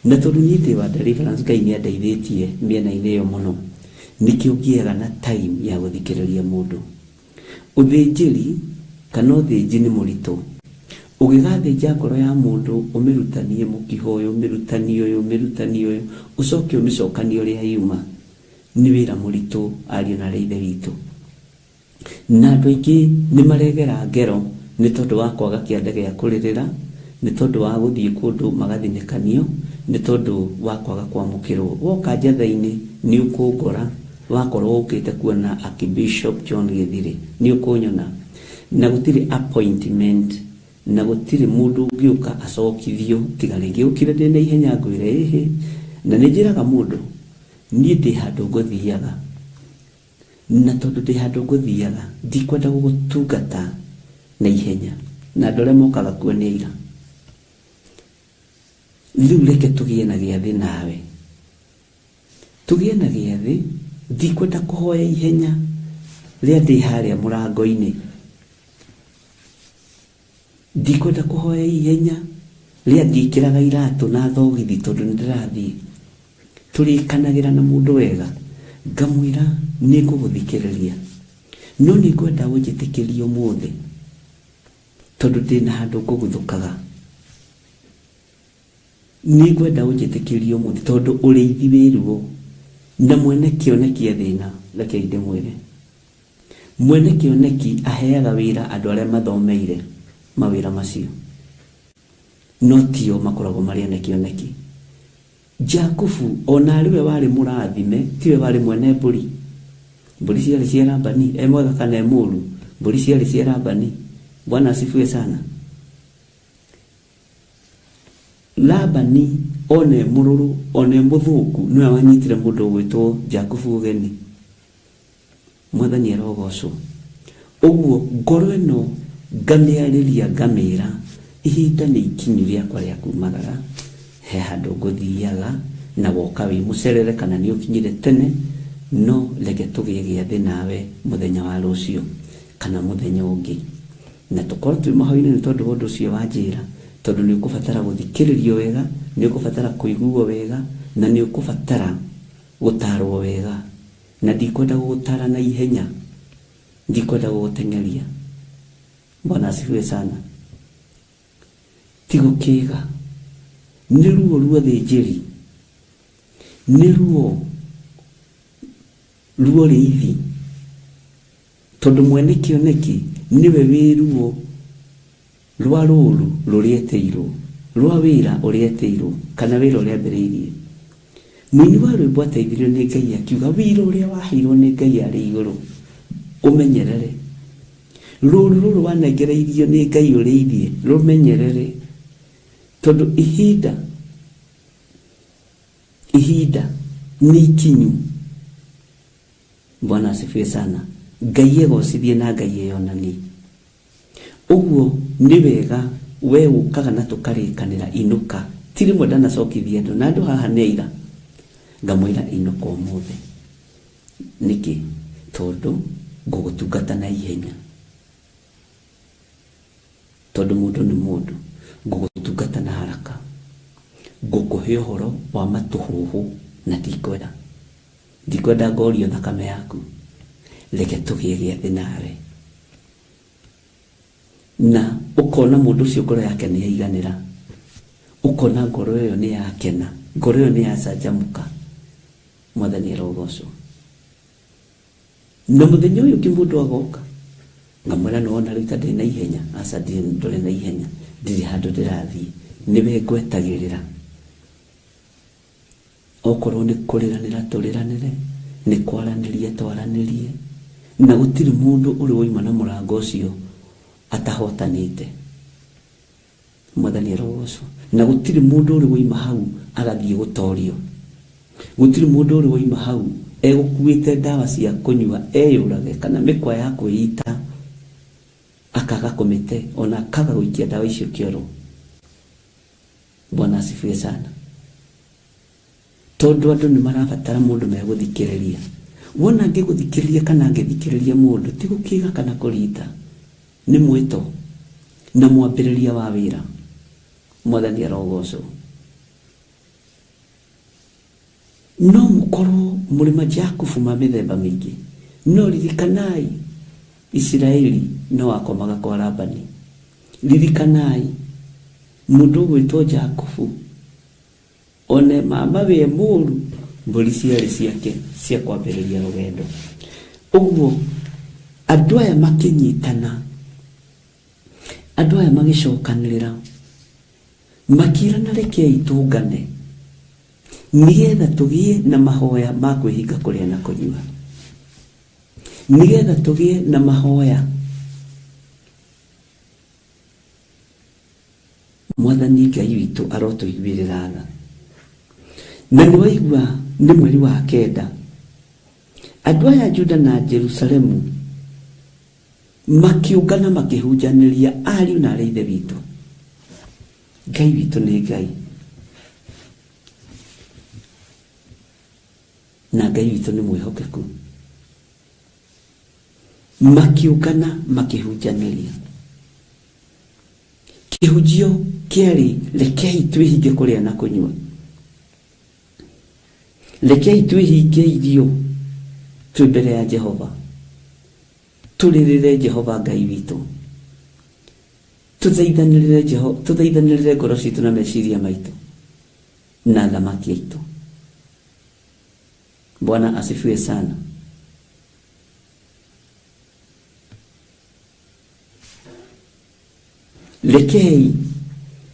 Na tondũ niĩ ndĩ wa deliverance, Ngai nĩ andeithĩtie mĩena-inĩ ĩyo mũno, nĩkĩo ngĩaga na time ya gũthikĩrĩria mũndũ. Ũthĩnjĩri kana ũthĩnji nĩ mũritũ. Ũgĩgathĩnja ngoro ya mũndũ ũmĩrutanie mũkiha ũyũ, ũmĩrutanie ũyũ, ũmĩrutanie ũyũ, ũcoke ũmĩcokanie ũrĩa yuma, nĩ wĩra mũritũ ariũ na aarĩ a Ithe witũ. Na andũ aingĩ nĩ maregera ngero nĩ tondũ wa kwaga kĩanda gĩa kũrĩrĩra, nĩ tondũ wa gũthiĩ kũndũ magathinĩkanio, nĩ tondũ wa kwaga kwamũkĩrwo. Woka njatha-inĩ nĩ ũkũngora. Wakorwo ũkĩte kuona Archbishop John Gĩthirĩ nĩ ũkũnyona. Na gũtirĩ appointment. Na gũtirĩ mũndũ ũngĩũka acokithio tiga rĩngĩ ũkire ndĩ na ihenya ngwĩre ĩhĩ. Na nĩ njĩraga mũndũ niĩ ndĩ handũ ngũthiaga, na tondũ ndĩ handũ ngũthiaga ndikwenda gũgũtungata na ihenya, na andũ arĩa mokaga kuo nĩ aira. Rĩu reke tũgĩe na gĩathĩ nawe, tũgĩe na gĩathĩ, ndikwenda kũhoya ihenya rĩa ndĩ harĩa mũrango-inĩ, ndikwenda kũhoya ihenya rĩa ngĩkĩraga iratũ na thogithi tondũ nĩ ndĩrathiĩ. Tũrĩkanagĩra na mũndũ wega, ngamwĩra nĩ ngũgũthikĩrĩria, no nĩ ngwenda ũnjĩtĩkĩrie ũmũthĩ tondũ ndĩna handũ ngũguthũkaga. Nĩ ngwenda ũnjĩtĩkĩrie ũmũthĩ tondũ ũrĩithi wĩ ruo na mwene kĩoneki e thĩna. Rekei ndĩmwĩre, mwene kĩoneki aheaga wĩra andũ arĩa mathomeire mawĩra macio, no tio makoragwo marĩ ene kĩoneki. Jakubu ona arĩ we warĩ mũrathime, tiwe warĩ mwene mbũri. Mbũri ciarĩ cia Labani, e mwega kana e mũũru, mbũri ciarĩ cia Labani. Bwana asifiwe sana. Labani ona e mũrũrũ, ona e mũthũku, nĩwe wanyitire mũndũ ũgwĩtwo Jakubu ũgeni. Mwathani arogocwo. Ũguo ngoro ĩno ngamĩarĩria ngamĩra ihinda nĩ ikinyu rĩakwa rĩa kumagara, he handũ ngũthiaga na woka wĩ mũcerere kana nĩ ũkinyire tene, no reke tũgĩe gĩathĩ nawe mũthenya wa rũciũ kana mũthenya ũngĩ. Na tũkorwo twĩ mahoya-inĩ nĩ tondũ wa ũndũ ũcio wanjĩra, tondũ nĩ ũkũbatara gũthikĩrĩrio wega, nĩ ũkũbatara kũiguo wega, na nĩ ũkũbatara gũtarwo wega. Na ndikwenda gũgũtara na ihenya, ndikwenda gũgũteng'eria. Bwana asifiwe sana. Ti gũkĩga, nĩ ruo rwa ũthĩnjĩri, nĩ ruo rwa ũrĩithi, tondũ mwene kĩoneki nĩwe wĩ ruo rwa rũru rũrĩa etĩirwo, rwa wĩra ũrĩa etĩirwo, kana wĩra ũrĩa ambĩrĩirie. Mũini wa rwĩmbo ateithirio nĩ Ngai akiuga wĩra ũrĩa waheirwo nĩ Ngai arĩ igũrũ ũmenyerere. Rũru rũrũ wanengereirio nĩ Ngai ũrĩithie rũmenyerere, tondũ ihinda ihinda nĩ ikinyu. Bwana asifiwe sana. Ngai egocithie na Ngai eyonanie. Ũguo nĩ wega we ũkaga na tũkarĩkanĩra inũka. Ti rĩmwe ndanacokithia andũ, na andũ haha nĩ aira. Ngamwĩra inũka ũmũthĩ. Nĩkĩ? Tondũ ngũgũtungata na ihenya. Tondũ mũndũ nĩ mũndũ, ngũgũtungata na haraka. Ngũkũhe ũhoro wa matũhũhũ na ndikwenda. Ndikwenda ngorio thakame yaku. Reke tũgĩe gĩathĩ nawe. Na ũkona mũndũ ũcio ngoro yake nĩ yaiganĩra, ũkona ngoro ĩyo nĩ yakena, ngoro ĩyo nĩ yacanjamũka. Mwathani arogocwo. Na mũthenya ũyũ ũngĩ mũndũ agoka, ngamwĩra nĩ wona rĩu ta ndĩ na ihenya, aca ndũrĩ na ihenya, ndirĩ handũ ndĩrathiĩ, nĩwe ngwetagĩrĩra. Okorwo nĩ kũrĩranĩra tũrĩranĩre, nĩ kwaranĩria twaranĩrie, na gũtirĩ mũndũ ũrĩ wauma na mũrango ũcio atahotanĩte. Mwathani arogocwo. Na gũtirĩ mũndũ ũrĩ wauma hau agathiĩ gũtorio. Gũtirĩ mũndũ ũrĩ wauma hau egũkuĩte ndawa cia kũnyua eyũrage kana mĩkwa ya kwĩita akaga kũmĩte ona akaga gũikia ndawa icio kĩoro. Bwana asifiwe sana. Tondũ andũ nĩ marabatara mũndũ megũthikĩrĩria. Wona ngĩgũthikĩrĩria kana ngĩthikĩrĩria mũndũ, ti gũkĩga kana kũrita, nĩ mwĩto na mwambĩrĩria wa wĩra. Mwathani arogocwo. No mũkorwo mũrĩ majakubu ma mĩthemba mĩingĩ, no ririkanai Isiraeli no akomaga kwa Labani. Ririkanai mũndũ ũgwĩtwo Jakubu, one mama we mũru, mbũri ciarĩ ciake cia kwambĩrĩria rũgendo. Ũguo andũ aya makĩnyitana, andũ aya magĩcokanĩrĩra, makĩrana rekei tũngane nĩgetha tũgĩe na mahoya ma kwĩhinga kũrĩa na kũnyua, nĩgetha tũgĩe na mahoya. Mwathani Ngai witũ arotũiguĩrĩra tha. Na nĩ waigua nĩ mweri wa kenda, andũ aya Juda na Jerusalemu makiũngana makĩhunjanĩria ariũ na arĩ ithe witũ. Ngai witũ nĩ Ngai, na Ngai witũ nĩ mwĩhokeku. Makiũngana makĩhunjanĩria. Kĩhunjio kĩarĩ rekei twĩhinge kũrĩa na kũnyua, rekei twĩhinge irio twĩ mbere ya Jehova, tũrĩrĩre Jehova Ngai witũ, tũthaithanĩrĩre Jehova, tũthaithanĩrĩre ngoro citũ na meciria maitũ na thamaki aitũ. Bwana asifiwe sana. Rekei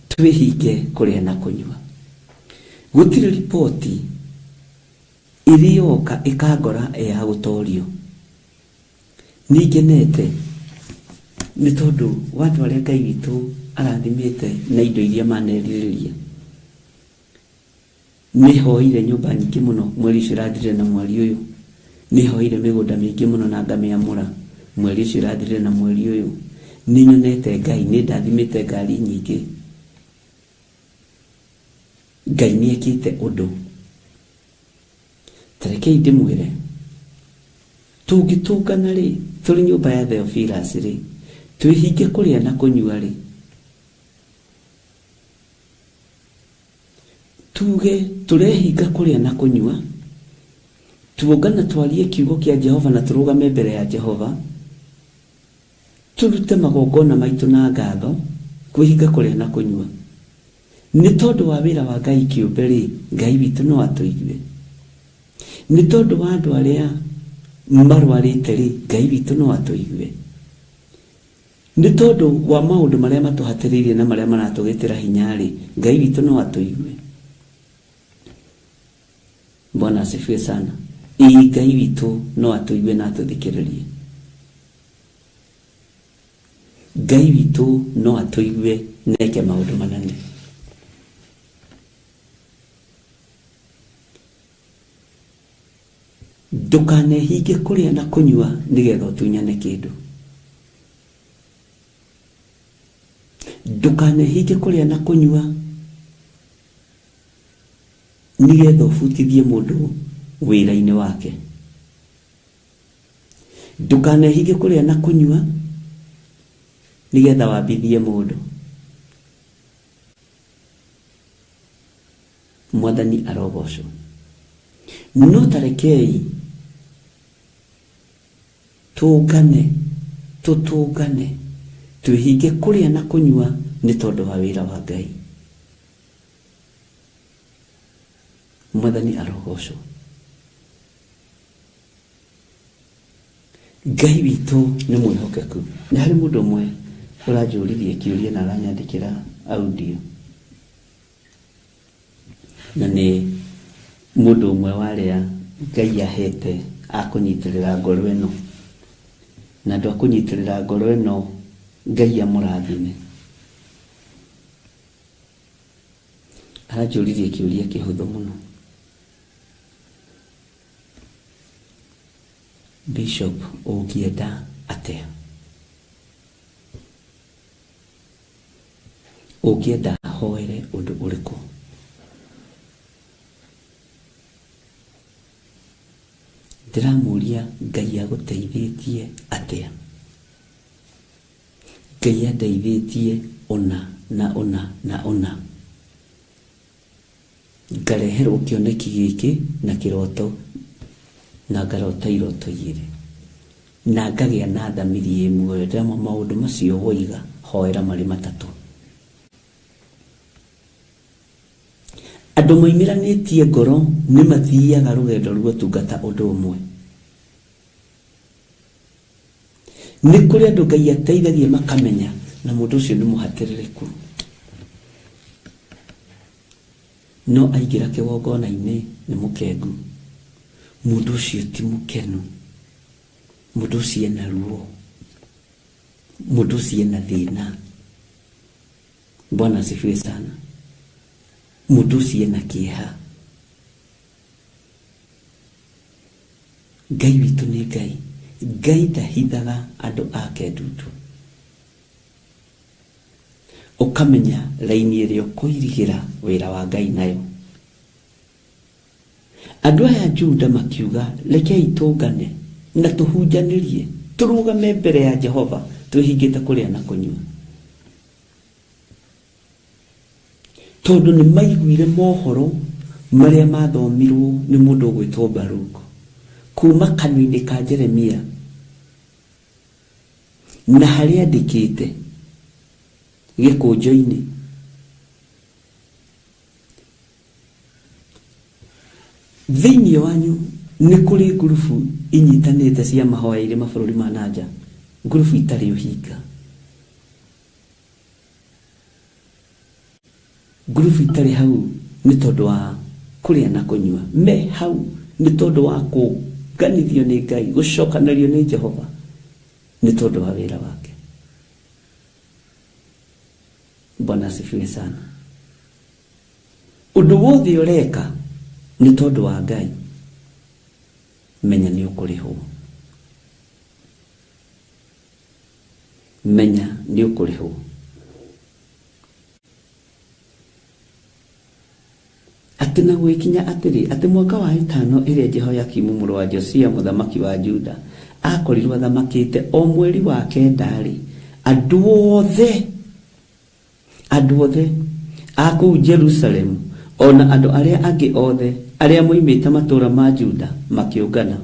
twĩhinge kũrĩa na kũnyua. Gũtirĩ riboti ĩrĩ yoka ĩkangora ya gũtorio. Ningenete nĩ tondũ wa andũ arĩa Ngai witũ arathimĩte na indo iria manerirĩria. Nĩhoire nyũmba nyingĩ mũno mweri ũcio ũrathirire na mweri ũyũ. Nĩhoire mĩgũnda mĩingĩ mũno na ngamĩamũra mweri ũcio ũrathirire na mweri ũyũ. Nĩnyonete Ngai, nĩndathimĩte ngari nyingĩ. Ngai nĩekĩte ũndũ. Ta rekei ndĩmwĩre, tũngĩtũngana rĩ, tũrĩ nyũmba ya Theophilus rĩ, twĩhinge kũrĩa na kũnyua rĩ, tuge tũrehinga kũrĩa na kũnyua, tuongana twarie kiugo kĩa Jehova na tũrũgame mbere ya Jehova, tũrute magongona maitũ na ngatho, kwĩhinga kũrĩa na kũnyua. Nĩ tondũ wa wĩra wa Ngai kĩũmbe rĩ, Ngai witũ no atũigue. Nĩ tondũ wa andũ arĩa marwarĩte rĩ, Ngai witũ no atũigue. Nĩ tondũ wa maũndũ marĩa matũhatĩrĩirie na marĩa maratũgĩtĩra hinya rĩ, Ngai witũ no atũigue. Bwana asifiwe sana. Ĩĩ Ngai witũ no atũigue na atũthikĩrĩrie. Ngai witũ no atũigue na eke maũndũ manene. Ndũkanehinge kũrĩa na kũnyua nĩgetha ũtunyane kĩndũ. Ndũkanehinge kũrĩa na kũnyua nĩgetha ũbutithie mũndũ wĩra-inĩ wake. Ndũkanehinge kũrĩa na kũnyua nĩgetha wambithie mũndũ. Mwathani arogocwo. No ta rekei tũngane, tũtũngane, twĩhinge kũrĩa na kũnyua nĩ tondũ wa wĩra wa Ngai. Mwathani arogocwo. Ngai witũ nĩ mwĩhokeku. Nĩ harĩ mũndũ ũmwe ũranjũririe kĩũria na aranyandĩkĩra audio, na nĩ mũndũ ũmwe wa arĩa Ngai ahete a kũnyitĩrĩra ngoro ĩno, na andũ a kũnyitĩrĩra ngoro ĩno Ngai amũrathime. Aranjũririe kĩũria kĩhũthũ mũno. Bishop, ũngĩenda atĩa? Ũngĩenda hoere ũndũ ũrĩkũ? Ndĩramũria Ngai agũteithĩtie atĩa? Ngai andeithĩtie ũna na ũna na ũna. Ngareherwo kĩoneki gĩkĩ na kĩroto na ngarota iroto igĩrĩ na ngagĩa na thamiri ĩ muoyo. Ndĩramwĩra maũndũ macio woiga hoera marĩ matatũ. Andũ moimĩranĩtie ngoro nĩ mathiaga rũgendo rwa ũtungata ũndũ ũmwe. Nĩ kũrĩ andũ Ngai ateithagia makamenya na mũndũ ũcio nĩ mũhatĩrĩrĩku. No aingĩra kĩgongona-inĩ nĩ mũkengu. Mũndũ ũcio ti mũkenu. Mũndũ ũcio ena ruo. Mũndũ ũcio ena thĩna. Bwana asifiwe sana. Mũndũ ũcio ena kĩeha. Ngai witũ nĩ Ngai. Ngai ndahithaga andũ ake ndundu. Ũkamenya raini ĩrĩa ũkũirigĩra wĩra wa Ngai nayo. Andũ aya Juda makiuga, rekei tũngane na tũhunjanĩrie, tũrũgame mbere ya Jehova twĩhingĩte kũrĩa na kũnyua. Tondũ nĩ maiguire mohoro marĩa mathomirwo nĩ mũndũ ũgwĩtwo Baruku kuma kanua-inĩ ka Jeremia, na harĩa andĩkĩte gĩkũnjo-inĩ. Thĩinĩ wanyu nĩ kũrĩ ngurubu inyitanĩte cia mahoya irĩ mabũrũri ma na nja, ngurubu itarĩ ũhinga, ngurubu itarĩ hau nĩ tondũ wa kũrĩa na kũnyua, me hau nĩ tondũ wa kũnganithio nĩ Ngai, gũcokanĩrio nĩ Jehova nĩ tondũ wa wĩra wake. Bwana asifiwe sana. Ũndũ wothe ũreka nĩ tondũ wa Ngai, menya nĩ ũkũrĩhwo. Menya nĩ ũkũrĩhwo. Atĩ na gũgĩkinya atĩrĩ, atĩ mwaka wa ĩtano ĩrĩa Jehoiakimu mũrũ wa Josia mũthamaki wa Juda akorirwo athamakĩte, o mweri wa kenda-rĩ, andũ othe andũ othe a kũu Jerusalemu o na andũ arĩa angĩ othe arĩa moimĩte matũũra ma Juda makĩũngana,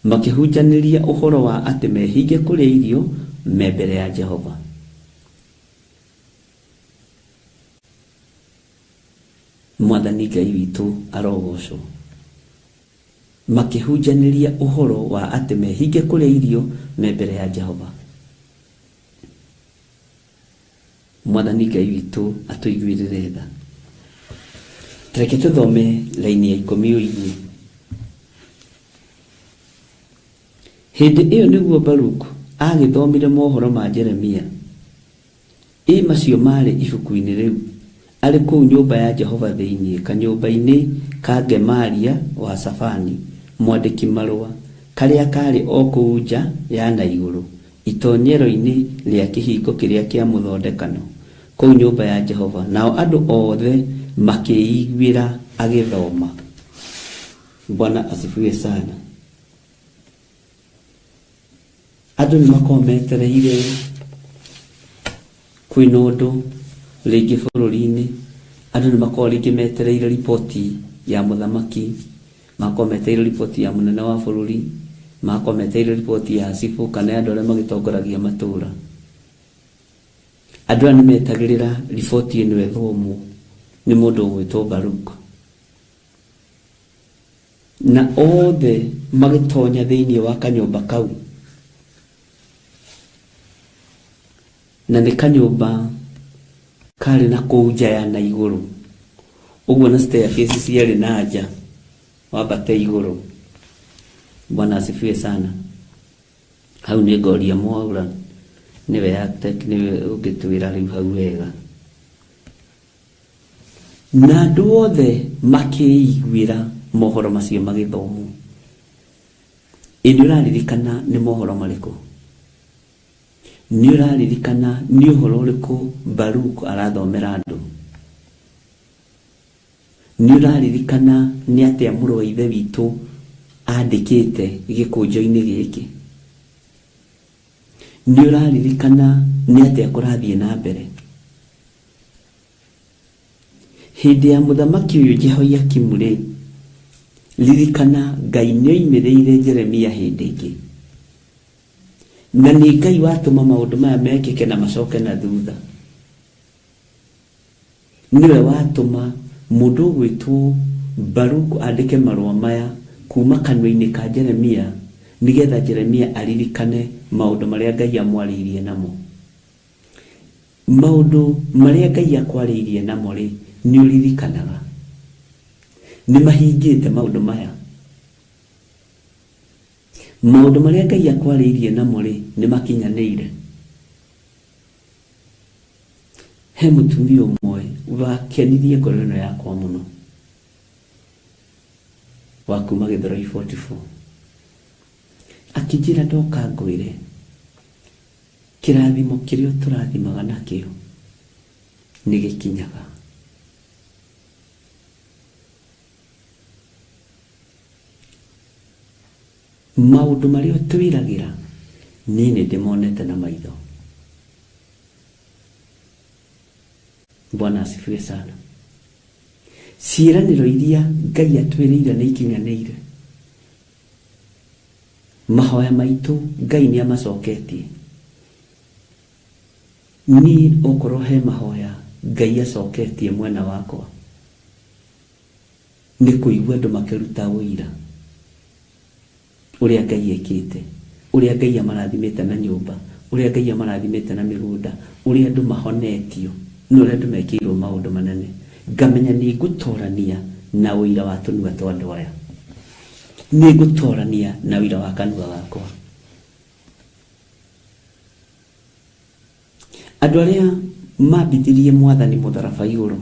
makĩhunjanĩria ũhoro wa atĩ mehinge kũrĩa irio me mbere ya Jehova. Mwathani Ngai witũ arogocwo. Makĩhunjanĩria ũhoro wa atĩ mehinge kũrĩa irio me mbere ya Jehova. Mwathani Ngai witũ atũiguĩrĩre tha. Reke tũthome raini ya ikũmi ũigue. Hĩndĩ ĩyo nĩguo Baruku agĩthomire mohoro ma Jeremia, ĩ macio maarĩ ibuku-inĩ rĩu, arĩ kũu nyũmba ya Jehova thĩinĩ, kanyũmba-inĩ ka Gemaria wa Shafani, mwandĩki-marũa, karĩa kaarĩ o kũu nja ya na igũrũ, itonyero-inĩ rĩa kĩhingo kĩrĩa kĩa mũthondekano, kũu nyũmba ya Jehova, nao andũ othe makĩĩiguĩra agĩthoma. Bwana asifiwe sana. Andũ nĩ makoragwo metereire kwĩna ũndũ rĩngĩ bũrũri-inĩ, andũ nĩ makoragwo rĩngĩ metereire riboti ya mũthamaki, magakorwo metereire riboti ya mũnene wa bũrũri, magakorwo metereire riboti ya cibũ kana ya andũ arĩa magĩtongoragia matũra. Andũ aya nĩ metagĩrĩra riboti ĩno ĩthomwo nĩ mũndũ ũgwĩtwo Baruk. Na othe magĩtonya thĩinĩ wa kanyũmba kau, na nĩ kanyũmba karĩ na kũu nja ya na igũrũ, ũguo na staircase ciarĩ na nja wambate igũrũ. Bwana asifiwe sana. Hau nĩ ngoria Mwaura, nĩwe architect, nĩwe ũngĩtwĩra rĩu hau wega. Na andũ othe makĩĩiguĩra mohoro macio magĩthomwo. Ĩ nĩ ũraririkana nĩ mohoro marĩkũ? Nĩ ũraririkana nĩ ũhoro ũrĩkũ Baruk arathomera andũ? Nĩ ũraririkana nĩ atĩa mũrũ wa Ithe witũ andĩkĩte gĩkũnjo-inĩ gĩkĩ? Nĩ ũraririkana nĩ atĩa kũrathiĩ na mbere? Hĩndĩ ya mũthamaki ũyũ Jehoiakimu-rĩ, ririkana Ngai nĩoimĩrĩire Jeremia hĩndĩ ĩngĩ. Na nĩ Ngai watũma maũndũ maya mekĩke na macoke na thutha. Nĩwe watũma mũndũ ũgwĩtwo Baruku andĩke marũa maya kuma kanua-inĩ ka Jeremia nĩgetha Jeremia aririkane maũndũ marĩa Ngai amwarĩirie namo. Maũndũ marĩa Ngai akwarĩirie namo-rĩ, nĩ ũririkanaga? Nĩ mahingĩte maũndũ maya? Maũndũ marĩa Ngai akwarĩirie namo-rĩ, nĩ makinyanĩire? He He mũtumia ũmwe wakenirie ngoro ĩno yakwa mũno, wa kuma Gĩthũrai 44, akĩnjĩra ndoka ngwĩre kĩrathimo kĩrĩa ũtũrathimaga nakĩo nĩ gĩkinyaga. Maũndũ marĩa ũtwĩragĩra niĩ nĩ ndĩmonete na maitho. Bwana asifiwe sana. Ciĩranĩro iria Ngai atwĩrĩire nĩ ikinyanĩire. Mahoya maitũ Ngai nĩ amacoketie. Niĩ okorwo he mahoya Ngai acoketie mwena wakwa, nĩ kũigua andũ makĩruta ũira ũrĩa Ngai ekĩte, ũrĩa Ngai amarathimĩte na nyũmba, ũrĩa Ngai amarathimĩte na mĩgũnda, ũrĩa andũ mahonetio, na ũrĩa andũ mekĩirwo maũndũ manene. Ngamenya nĩ ngũtorania na ũira wa tũnua twa andũ aya. Nĩ ngũtorania na ũira wa kanua gakwa. Andũ arĩa mambithirie Mwathani mũtharaba igũrũ,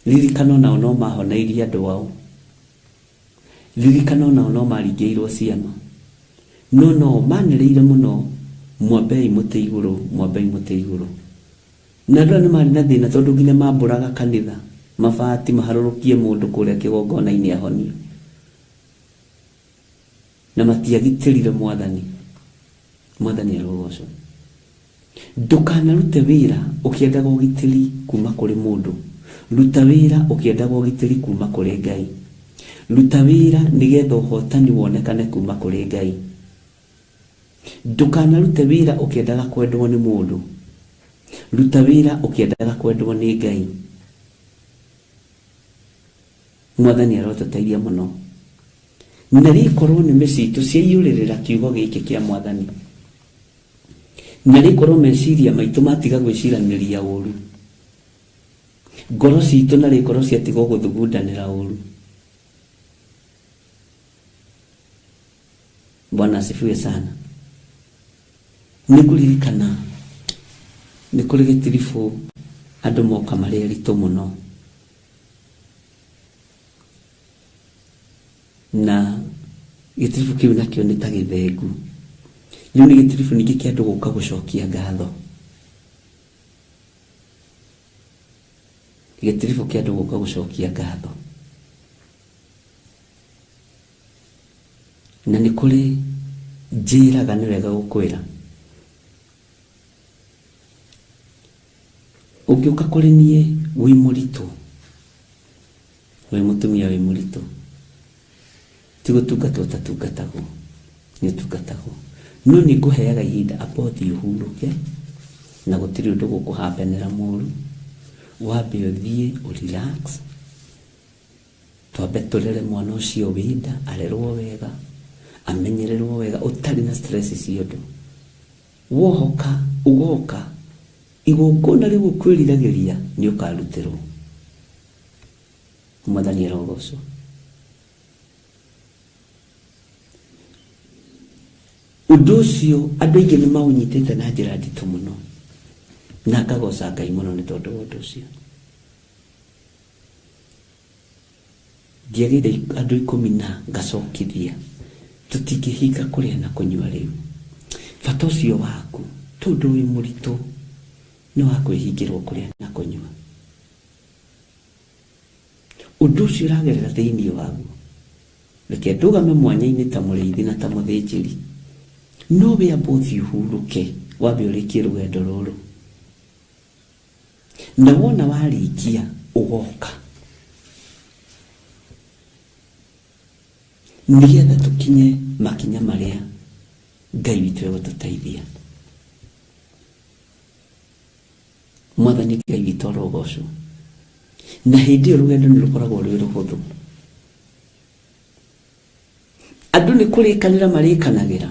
ririkana onao no mahoneirie andũ ao. Ririkana onao no maringĩirwo ciama. No no manĩrĩire mũno, mwambei mũtĩ igũrũ, mwambei mũtĩ igũrũ. Na andũ aya nĩ marĩ na thĩna tondũ nginya mambũraga kanitha mabati maharũrũkie mũndũ kũrĩa kĩgongona-inĩ ahonio. Na matiagitĩrire Mwathani. Mwathani arogocwo. Ndũkanarute wĩra ũkĩendaga ũgitĩri kuma kũrĩ mũndũ. Ruta wĩra ũkĩendaga ũgitĩri kuma kũrĩ Ngai. Ruta wĩra nĩgetha ũhotani wonekane kuma kũrĩ Ngai. Ndũkanarute wĩra ũkĩendaga kwendwo nĩ mũndũ. Ruta wĩra ũkĩendaga kwendwo nĩ Ngai. Mwathani arotũteithia mũno. Na rĩkorwo nĩmĩ citũ ciaiyũrĩrĩra kiugo gĩkĩ kĩa Mwathani, na rĩkorwo meciria maitũ matiga gwĩciranĩria ũru, ngoro citũ na rĩkorwo ciatigwo gũthugundanĩra ũru. Bwana asifiwe sana. Nĩ ngũririkana nĩ kũrĩ gĩtiribũ andũ moka marĩ aritũ mũno. Na gĩtiribũ kĩu nakĩo nĩ ta gĩthengu. Rĩu nĩ gĩtiribũ ningĩ kĩa andũ gũka gũcokia ngatho. Gĩtiribũ kĩa andũ gũka gũcokia ngatho. Na nĩ kũrĩ njĩraga nĩ wega gũkwĩra. Ũngĩũka kũrĩ niĩ wĩ mũritũ, wĩ mũtumia wĩ mũritũ, ti gũtungatwo ũtatungatagwo, nĩ ũtungatagwo. No nĩ ngũheaga ihinda amba ũthiĩ ũhurũke, na gũtirĩ ũndũ gũkũhambenera mũru, wambe ũthiĩ ũ relax, twambe tũrere mwana ũcio wĩ nda, arerwo wega, amenyererwo wega, ũtarĩ na stress cia ũndũ. Wohoka ũgoka, igongona rĩu ũkwĩriragĩria nĩ ũkarutĩrwo. Mwathani arogocwo. Ũndũ ũcio andũ aingĩ nĩ maũnyitĩte na njĩra nditũ mũno, na ngagoca Ngai mũno nĩ tondũ wa ũndũ ũcio. Ndiagĩire andũ ikũmi na ngacokithia, tũtingĩhinga kũrĩa na kũnyua rĩu. Bata ũcio waku tondũ wĩ mũritũ nĩ wa kwĩhingĩrwo kũrĩa na kũnyua. Ũndũ ũcio ũragerera thĩinĩ waguo, reke ndũgame mwanya-inĩ ta mũrĩithi na ta mũthĩnjĩri. No we amba ũthiĩ ũhurũke, wambe ũrĩkie rũgendo rũrũ. Na wona warĩkia ũgoka nĩgetha tũkinye makinya marĩa Ngai witũ egũtũteithia. Mwathani Ngai witũ arogocwo. Na hĩndĩ ĩyo rũgendo nĩ rũkoragwo rwĩ rũhũthũ. Andũ nĩ kũrĩkanĩra marĩkanagĩra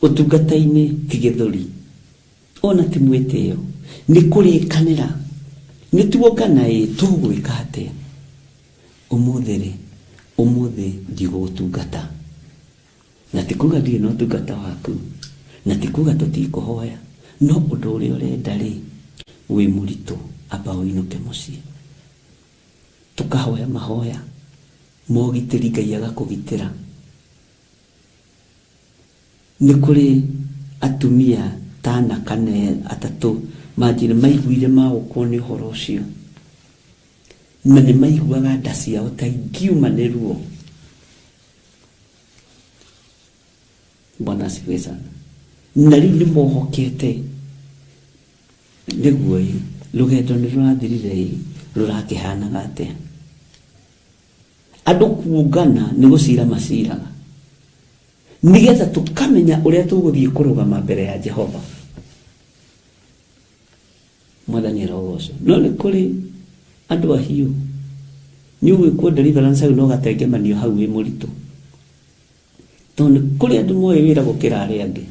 ũtungata-inĩ ti gĩthũri ona ti mwĩtĩo, nĩ kũrĩkanĩra nĩ tuongana ĩ tũgwĩka atĩa ũmũthĩ rĩ, ũmũthĩ ndigũgũtungata. Na ti kuga ndirĩ na ũtungata waku, na ti kuga tũtikũhoya, No ũndũ ũrĩa ũrenda rĩ, wĩ mũritũ, amba ũinũke mũciĩ. Tũkahoya mahoya ma ũgitĩri, Ngai agakũgitĩra. Nĩ kũrĩ atumia ta ana kana atatũ manjĩrire maiguire magũkwo nĩ ũhoro ũcio, na nĩ maiguaga nda ciao ta ingiuma nĩ ruo. Bwana asifiwe sana. Na rĩu nĩ mohokete nĩguo ĩ rũgendo nĩ rũrathirire ĩ rũrakĩhanaga atĩa. Andũ kuongana nĩ gũcira maciraga nĩgetha tũkamenya ũrĩa tũgũthiĩ kũrũgama mbere ya Jehova. Mwathani arogocwo. No nĩ kũrĩ andũ ahiũ nĩ ũgwĩkwo deliverance hau no gatengemanio hau wĩ mũritũ, tondũ nĩ kũrĩ andũ moĩ wĩra gũkĩra arĩa angĩ.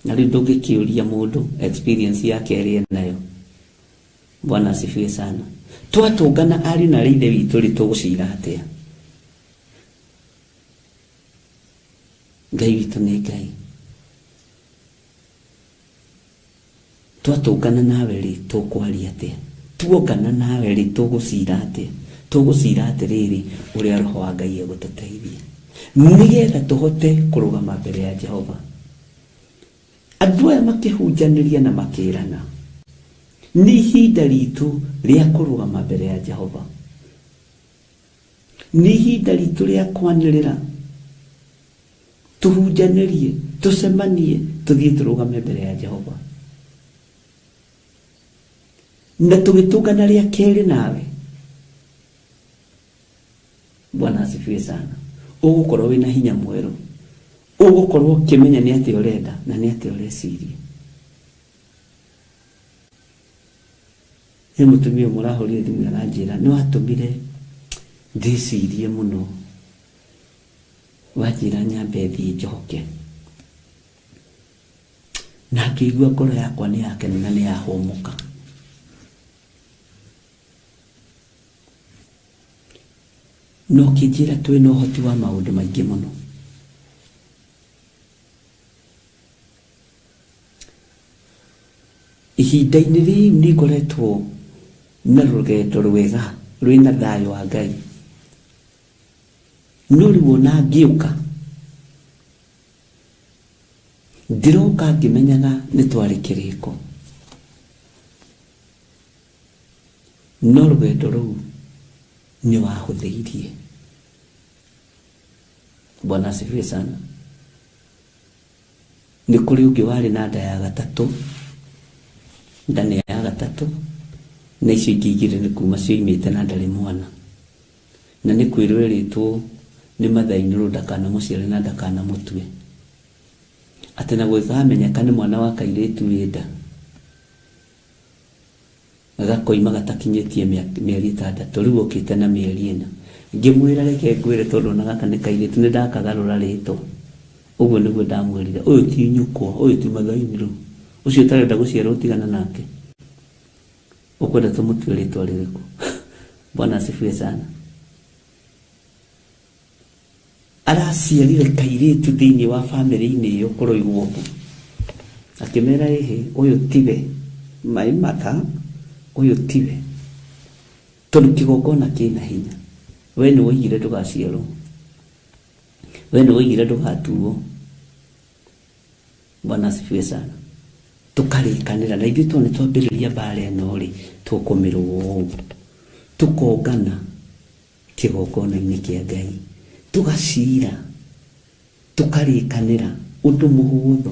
Na rĩu ndũngĩkĩũria mũndũ experience yake ĩrĩa enayo. Bwana asifiwe sana. Twatũngana ariũ na arĩ ithe witũ rĩ, tũgũcira atĩa? Ngai witũ nĩ Ngai. Twatũngana nawe rĩ, tũkwaria atĩa? Tuongana nawe rĩ, tũgũcira atĩa? Tũgũcira atĩrĩrĩ, ũrĩa Roho wa Ngai egũtũteithia nĩgetha tũhote kũrũgama mbere ya Jehova. Andũ aya makĩhunjanĩria na makĩrana, nĩ ihinda ritũ rĩa kũrũgama mbere ya Jehova. Nĩ ihinda ritũ rĩa kwanĩrĩra, tũhunjanĩrie, tũcemanie, tũthiĩ tũrũgame mbere ya Jehova. Na tũgĩtũngana rĩa kerĩ nawe, Bwana asifiwe sana, ũgũkorwo wĩna hinya mwerũ, ũgũkorwo ũkĩmenya nĩ atĩa ũrenda na nĩ atĩa ũreciria. He mũtumia ũmwe ũrahũrire thimũ aranjĩra nĩ watũmire ndĩcirie mũno, wanjĩra nyambe thiĩ njoke, na ngĩigua ngoro yakwa nĩ yakena na nĩ yahũmũka. Na ũkĩnjĩra twĩna ũhoti wa maũndũ maingĩ mũno. Ihinda-inĩ rĩu nĩ ngoretwo na rũgendo rwega rwĩna thayũ wa Ngai. No rĩu ona ngĩũka, ndĩroka ngĩmenyaga nĩ twarĩ kĩrĩko. No rũgendo rũu nĩ wahũthĩirie. Bwana asifiwe sana. Nĩ kũrĩ ũngĩ warĩ na nda ya gatatũ, nda nĩ ya gatatũ, na icio ingĩ igĩrĩ nĩ kuma cioimĩte na ndarĩ mwana. Na nĩ kwĩrwo erĩtwo nĩ mathainũrũ ndakanamũciare na ndakanamũtue. Atĩ na gũgĩkamenyeka nĩ mwana wa kairĩtu wĩ nda, Gakoima gatakinyĩtie mĩeri ĩtandatũ, rĩu okĩte na mĩeri ĩna. Ngĩmwĩra reke ngwĩre tondũ ona gaka nĩ kairĩtu, nĩ ndakagarũra rĩtwa. Ũguo nĩguo ndamwĩrire, ũyũ ti nyũkwa, ũyũ ti mathainirũ, ũcio ũtarenda gũciarwo tigana nake. Ũkwenda tũmũtue rĩtwa rĩrĩkũ? Bwana asifiwe sana. Araciarire kairĩtu thĩinĩ wa famĩlĩ-inĩ ĩyo kũroigwo ũguo. Akĩmera ĩhĩ, ũyũ tiwe, my mother, ũyũ tiwe. Tondũ kĩgongona kĩna hinya. We nĩ woigire ndũgaciarwo. We nĩ woigire ndũgatuo. Bwana asifiwe sana. Tũkarĩkanĩra na ithuĩ tondũ nĩ twambĩrĩria mbara ĩno rĩ, tũkũmĩrũa ũũ. Tũkongana kĩgongona-inĩ kĩa Ngai, tũgacira, tũkarĩkanĩra ũndũ mũhũthũ.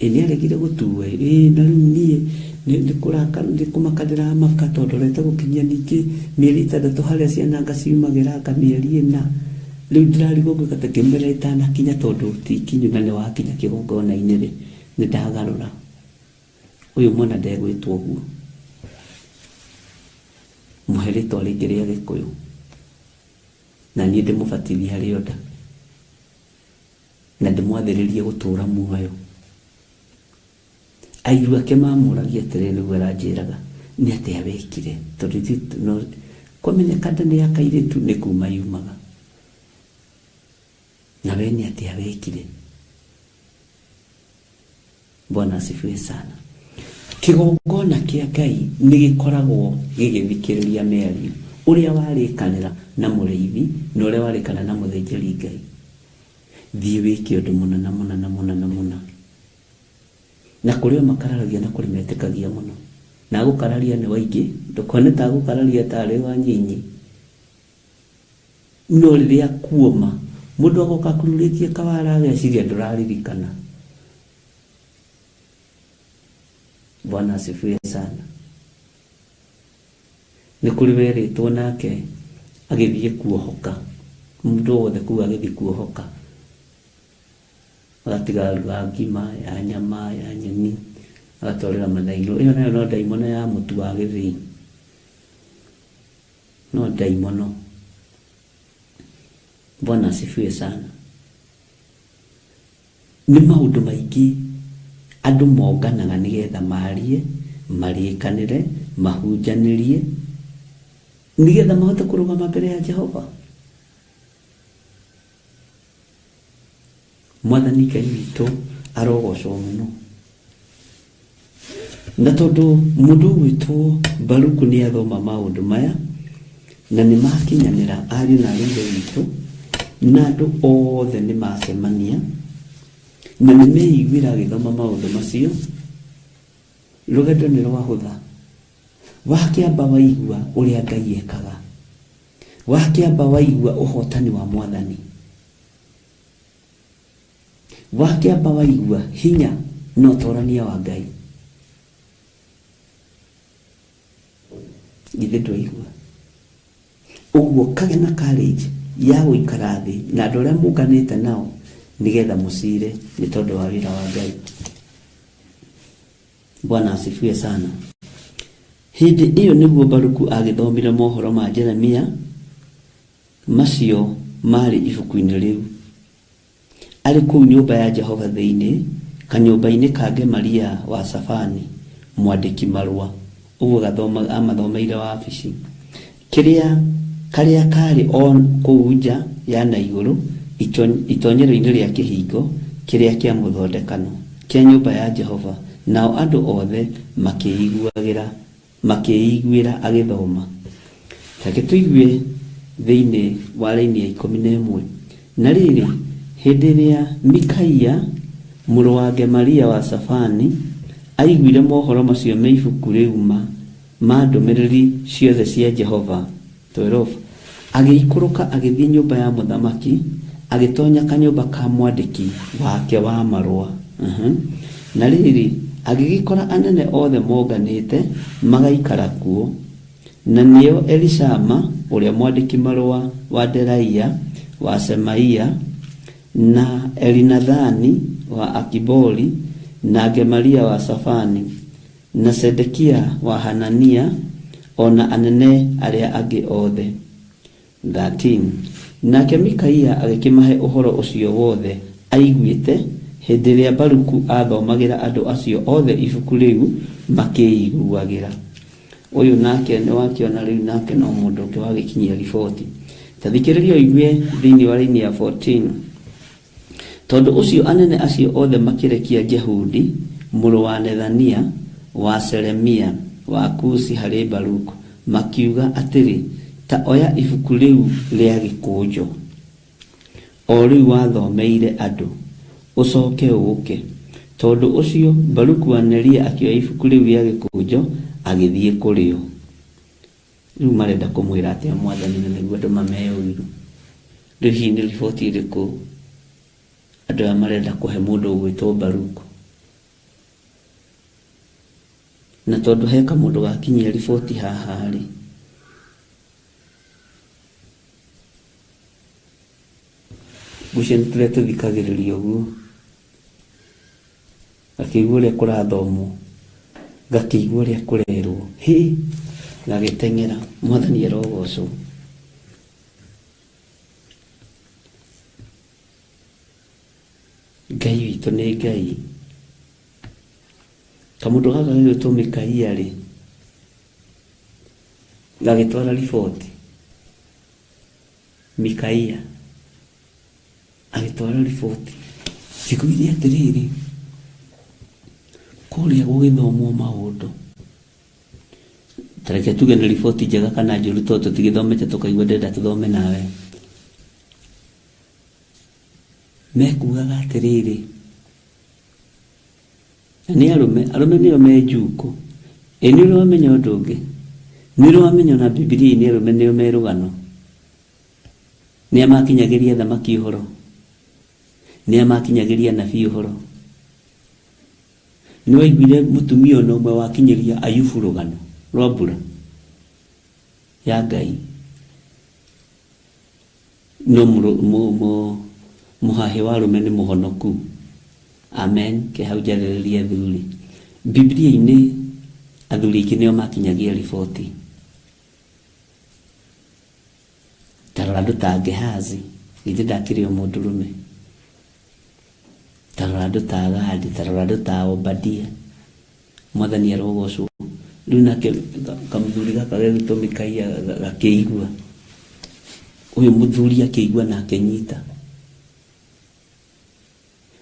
Ĩ nĩ aregire gũtuo ĩ, ĩ na rĩu niĩ nĩ kũmaka ndĩramaka tondũ ndorete gũkinyia ningĩ mĩeri ĩtandatũ harĩa ciana anga ciumagĩra anga mĩeri ĩna. Rĩu ndĩrarigwo ngwĩka atĩa, ngĩmwĩra ĩtanakinya tondũ ti ikinyu na nĩ wakinya kĩgongona-inĩ rĩ, nĩ ndagarũra. Ũyũ mwana ndegwĩtwo ũguo. Mũhe rĩtwa rĩngĩ rĩa Gĩkũyũ. Na niĩ ndĩmũbatithie harĩ o nda. Na ndĩmwathĩrĩrie gũtũũra muoyo. Airu ake mamũragia atĩrĩrĩ, nĩguo aranjĩraga, nĩ atĩa wekire? Tondũ ithuĩ no kwamenyeka nda nĩ ya kairĩtu nĩ kuma yumaga. Na we nĩ atĩa wekire? Bwana asifiwe sana. Kĩgongona kĩa Ngai nĩ gĩkoragwo gĩgĩthikĩrĩria mĩario ũrĩa warĩkanĩra na mũrĩithi na ũrĩa warĩkanĩra na mũthĩnjĩri Ngai. Thiĩ wĩke ũndũ mũna na mũna na mũna na mũna. Na kũrĩ o makararagia na kũrĩ metĩkagia mũno. Na agũkararia nĩ waingĩ, ndũkone ta agũkararia tarĩ wanyinyi. No rĩrĩa kuoma, mũndũ agoka akururĩtie kawara ageciria ndũraririkana. Bwana asifiwe sana. Nĩ kũrĩ werĩtwo nake agĩthiĩ kuohoka, mũndũ wothe kũu agĩthiĩ kuohoka, agatiga aruga ngima ya nyama ya nyeni, agatwarĩra mathairũ. Ĩyo nayo no ndaimono ya mũtu wa gĩthĩi, no ndaimono. Bwana asifiwe sana. Nĩ maũndũ maingĩ andũ monganaga nĩgetha marie, marĩkanĩre, mahunjanĩrie, nĩgetha mahote kũrũgama mbere ya Jehova. Mwathani Ngai witũ arogocwo mũno. Na tondũ mũndũ ũgwĩtwo Baruku nĩ athoma maũndũ maya, na nĩ makinyanĩra ariũ na aarĩ a Ithe witũ, na andũ othe nĩ macemania, na nĩ meiguĩra agĩthoma maũndũ macio, rũgendo nĩ rwahũtha. Wakĩamba waigua ũrĩa Ngai ekaga, wakĩamba waigua ũhotani wa Mwathani, wakĩamba waigua hinya na ũtorania wa Ngai, githĩ ndwaigua? Ũguo kagĩa na courage ya gũikara thĩ na andũ arĩa mũnganĩte nao nĩgetha mũcire nĩ tondũ wa wĩra wa Ngai. Bwana asifiwe sana. Hĩndĩ ĩyo nĩguo Baruku agĩthomire mohoro ma Jeremia macio maarĩ ibuku-inĩ rĩu, arĩ kũu nyũmba ya Jehova thĩinĩ, kanyũmba-inĩ ka Gemaria wa Shafani, mwandĩki-marũa, ũguo amathomeire wabici, kĩrĩa karĩa kaarĩ o kũu nja ya na igũrũ itonyero-inĩ rĩa kĩhingo kĩrĩa kĩa mũthondekano kĩa nyũmba ya Jehova, nao andũ othe makĩĩiguĩra agĩthoma. Reke tũigue thĩinĩ wa raini ya 11. Na rĩrĩ, hĩndĩ ĩrĩa Mikaia mũrũ wa Gemaria wa Shafani aiguire mohoro macio me ibuku rĩu ma ndũmĩrĩri ciothe cia Jehova, 12 agĩikũrũka agĩthiĩ nyũmba ya mũthamaki, agĩtonya kanyũmba ka mwandĩki wake wa marũa. Na rĩrĩ, agĩgĩkora anene othe monganĩte magaikara kuo, na nĩo Elishama ũrĩa mwandĩki-marũa wa Delaia wa Shemaia, na Elinathani wa Akibori, na Gemaria wa Shafani, na Zedekia wa Hanania, o na anene arĩa angĩ othe. 13 Nake Mikaia agĩkĩmahe ũhoro ũcio wothe aiguĩte hĩndĩ ĩrĩa Baruku aathomagĩra andũ acio othe ibuku rĩu makĩĩiguagĩra. Ũyũ nake nĩ wakĩona rĩu nake no mũndũ ũngĩ wagĩkinyia riboti. Ta thikĩrĩria ũigue thĩinĩ wa raini ya 14. Tondũ ũcio anene acio othe makĩrekia Jehudi mũrũ wa Nethania wa Shelemia wa Kushi harĩ Baruku, makiuga atĩrĩ, Ta oya ibuku rĩu rĩa gĩkũnjo, o rĩu wathomeire andũ, ũcoke ũũke. Tondũ ũcio Baruku wa Neria akĩoya ibuku rĩu rĩa gĩkũnjo, agĩthiĩ kũrĩ o. Rĩu marenda kũmwĩra atĩa Mwathani na nĩguo andũ mameye ũiru? Rĩu hihi nĩ riboti ĩrĩkũ andũ aya marenda kũhe mũndũ ũgwĩtwo Baruku? Na tondũ he kamũndũ gakinyia riboti haha rĩ, ngwĩciria nĩ tũrĩa tũthikagĩrĩria ũguo. Gakĩigua ũrĩa kũrathomwo, gakĩigua ũrĩa kũrerwo, hĩ, gagĩteng'era. Mwathani arogocwo. Ngai witũ nĩ Ngai. Kamũndũ gaka gagĩtwo Mikaia rĩ, gagĩtwara riboti. Mikaia agĩtwara riboti. Njiguire atĩrĩrĩ, Kũrĩa gũgĩthomwo maũndũ, ta reke tuge nĩ riboti njega kana njũru, tondũ tũtigĩthomete tũkaigua ndĩrenda tũthome nawe. Mekugaga atĩrĩrĩ, na nĩ arũme, arũme nĩo me njukũ. Ĩ nĩ ũrĩ wamenya ũndũ ũngĩ? Nĩ ũrĩ wamenya ona Bibilia-inĩ arũme nĩo me rũgano? Nĩa makinyagĩria athamaki ũhoro? Nĩa makinyagĩria anabii ũhoro? Nĩ waiguire mũtumia ona ũmwe wakinyĩria Ayubu rũgano rwa mbura ya Ngai? No mũhahĩ wa arũme nĩ mũhonoku. Amen. Ke hau njarĩrĩrie athuri. Bibilia-inĩ athuri aingĩ nĩo makinyagia riboti. Ta rora andũ ta Gehazi, githĩ ndakĩrĩ o mũndũrũme? Ta rora andũ ta Gadi, ta rora andũ ta Obadia. Mwathani arogocwo. Rĩu nake kamũthuri gaka gegwĩtwo Mikaia gakĩigua. Ũyũ mũthuri akĩigua na akĩnyita.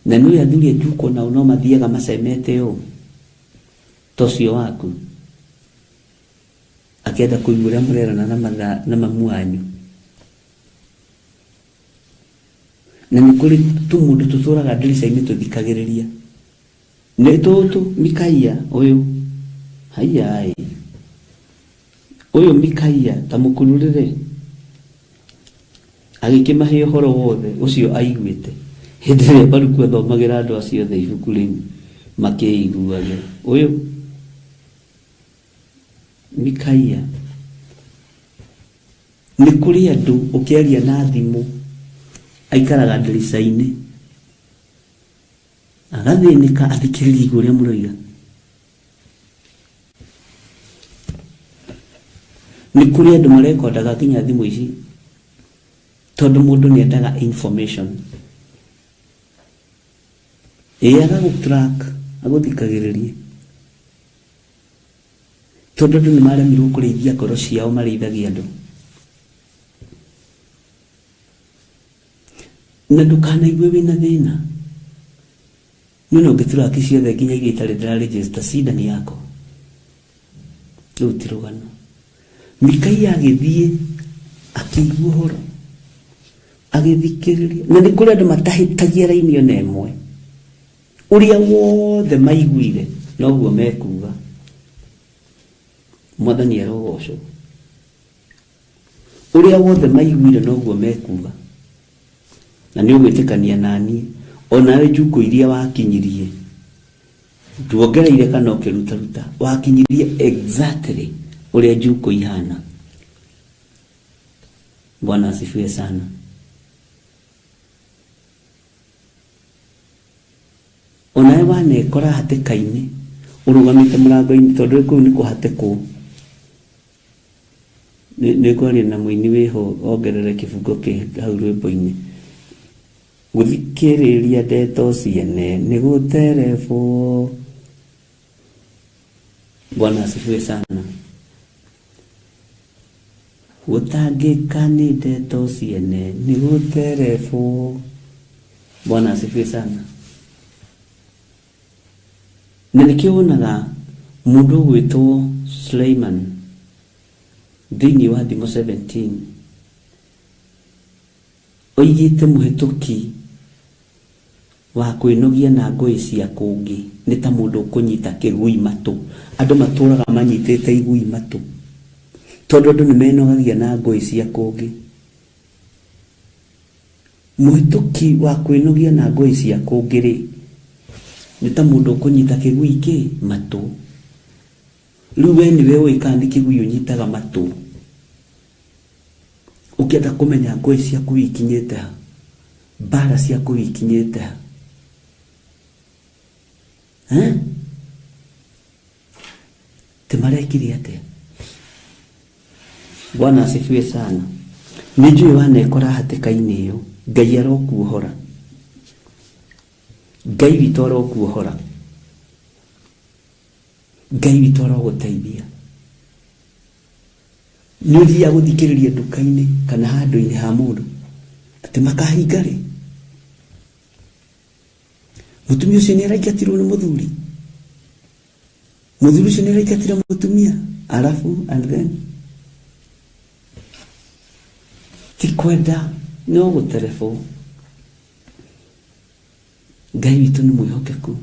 Na nĩũĩ athuri a Njuko nao no mathiaga macemete ũũ ta ũcio waku. Akĩenda kũigua ũrĩa mũrerana na matha na mamu wanyu. Na nĩ kũrĩ tũmũndũ tũtũraga ndirica-inĩ tũthikagĩrĩria. Nĩ tũtũ Mikaia ũyũ. Haiya ĩ. Ũyũ Mikaia ta mũkururĩre. Agĩkĩmahe ũhoro wothe ũcio aiguĩte. Hĩndĩ ĩrĩa Baruku athomagĩra andũ acio othe ibuku rĩu makĩĩiguagĩra. Ũyũ Mikaia. Nĩ kũrĩ andũ ũkĩaria na thimũ aikaraga ndirica-inĩ agathĩnĩka athikĩrĩrie igũ ũrĩa mũroiga. Nĩ kũrĩ andũ marekondaga nginya thimũ ici tondũ mũndũ nĩ endaga information. Ĩĩ agagũ track agũthikagĩrĩrie tondũ andũ nĩ maremirwo kũrĩithia ngoro ciao marĩithagia andũ. Na ndũkanaigue wĩna thĩna. Niĩ no ngĩturaki ciothe nginya iria itarĩ ndĩra register shida ni yako. Rĩu ti rũgano. Mikaia agĩthiĩ akĩigua ũhoro agĩthikĩrĩria na nĩ kũrĩ andũ matahĩtagia raini ona ĩmwe ũrĩa wothe maiguire noguo mekuga. Mwathani arogocwo. Ũrĩa wothe maiguire noguo mekuga. Na nĩ ũgwĩtĩkania naniĩ, o nawe njukũ iria wakinyirie, nduongereire kana ũkĩrutaruta, wakinyirie exactly ũrĩa njukũ ihana. Bwana asifiwe sana. O nawe wanekora hatĩka-inĩ, ũrũgamĩte mũrango-inĩ, tondũ kũu nĩ kũhatĩkwo. Nĩ ngwaria na mũini wĩho ongerere kĩbungo kĩ hau rwĩmbo-inĩ. Gũthikĩrĩria ndeto ciene nĩ gũterebwo. Bwana asifiwe sana. Gũtangĩka nĩ ndeto ciene nĩ gũterebwo. Bwana asifiwe sana. Na nĩkĩo wonaga mũndũ ũgwĩtwo Suleiman thĩinĩ wa Thimo 17 oigĩte mũhĩtũki wa kwĩnogia na ngũĩ cia kũngĩ nĩ ta mũndũ ũkũnyita kĩgui matũ. Andũ matũraga manyitĩte igui matũ tondũ andũ nĩ menogagia na ngũĩ cia kũngĩ. Mũhĩtũki wa kwĩnogia na ngũĩ cia kũngĩ-rĩ, nĩ ta mũndũ ũkũnyita kĩgui kĩ? Matũ. Rĩu we nĩwe ũĩ kana nĩ kĩgui ũnyitaga matũ. Ũkĩenda kũmenya ngũĩ cia kũu ikinyĩte ha, mbara cia kũu ikinyĩte ha. Eh? Ti marekire atĩa? Bwana asifiwe sana. Nĩ njũĩ wanekora hatĩka-inĩ ĩyo, Ngai arokuohora. Ngai witũ arokuohora. Ngai witũ arogũteithia. Nĩ ũthiaga gũthikĩrĩria nduka-inĩ kana handũ-inĩ ha mũndũ atĩ makahinga rĩ. Mũtumia ũcio nĩ araingatirwo nĩ mũthuri. Mũthuri ũcio nĩ araingatire mũtumia arabu and then ti kwenda no gũterebwo. Ngai witũ nĩ mwĩhokeku.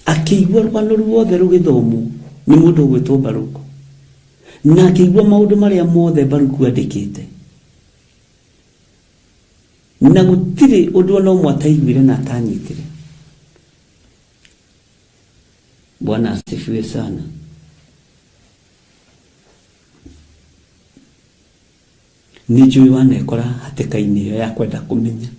Akĩigua rũgano ruothe rũgĩthomwo nĩ mũndũ ũgwĩtwo Baruku, na akĩigua maũndũ marĩa mothe Baruku andĩkĩte, na gũtirĩ ũndũ ona ũmwe ataiguire na atanyitire. Bwana asifiwe sana. Nĩ njũĩ wanekora hatĩka-inĩ ĩyo ya kwenda kũmenya.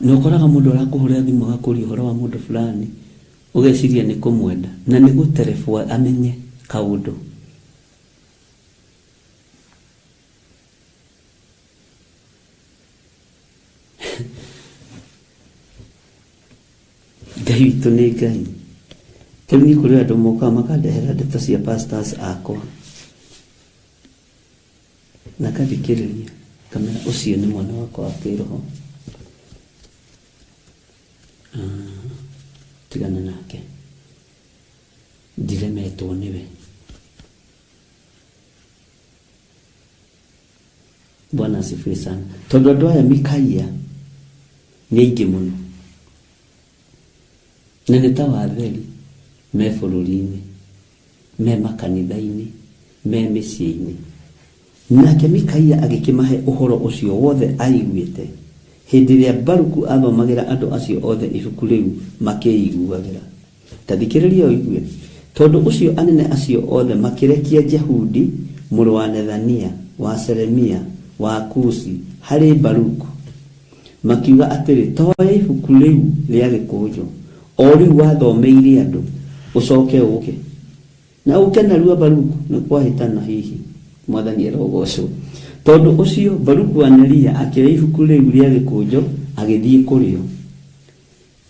Na ũkoraga mũndũ arakũhũrĩra thimũ agakũria ũhoro wa mũndũ fulani, ũgeciria nĩ kũmwenda, na nĩ gũterebwo amenye kaũndũ. Ngai witũ nĩ Ngai. Rĩu niĩ kũrĩ andũ mokaga makandehera ndeto cia pastors akwa. Na ngathikĩrĩria ngamera ũcio nĩ mwana wakwa wa kĩroho. Ah, tigana nake. Ndiremetwo nĩwe. Bwana asifiwe sana. Tondũ andũ aya Mikaia nĩ aingĩ mũno. Na nĩ ta watheri me bũrũri-inĩ, me makanitha-inĩ, me mĩciĩ-inĩ. Nake Mikaia agĩkĩmahe ũhoro ũcio wothe aaiguĩte, hĩndĩ ĩrĩa Baruku aathomagĩra andũ acio othe ibuku rĩu makĩĩiguagĩra. Ta thikĩrĩria ũigue. Tondũ ũcio anene acio othe makĩrekia Jehudi mũrũ wa Nethania, wa Shelemia, wa Kushi, harĩ Baruku, makiuga atĩrĩ, Ta oya ibuku rĩu rĩa gĩkũnjo, o rĩu wathomeire andũ, ũcoke ũũke. Na ũũke narua, Baruku, nĩ kwahĩtana hihi. Mwathani arogoocwo. Tondũ ũcio Baruku wa Neria akĩoya ibuku rĩu rĩa gĩkũnjo, agĩthiĩ kũrĩ o.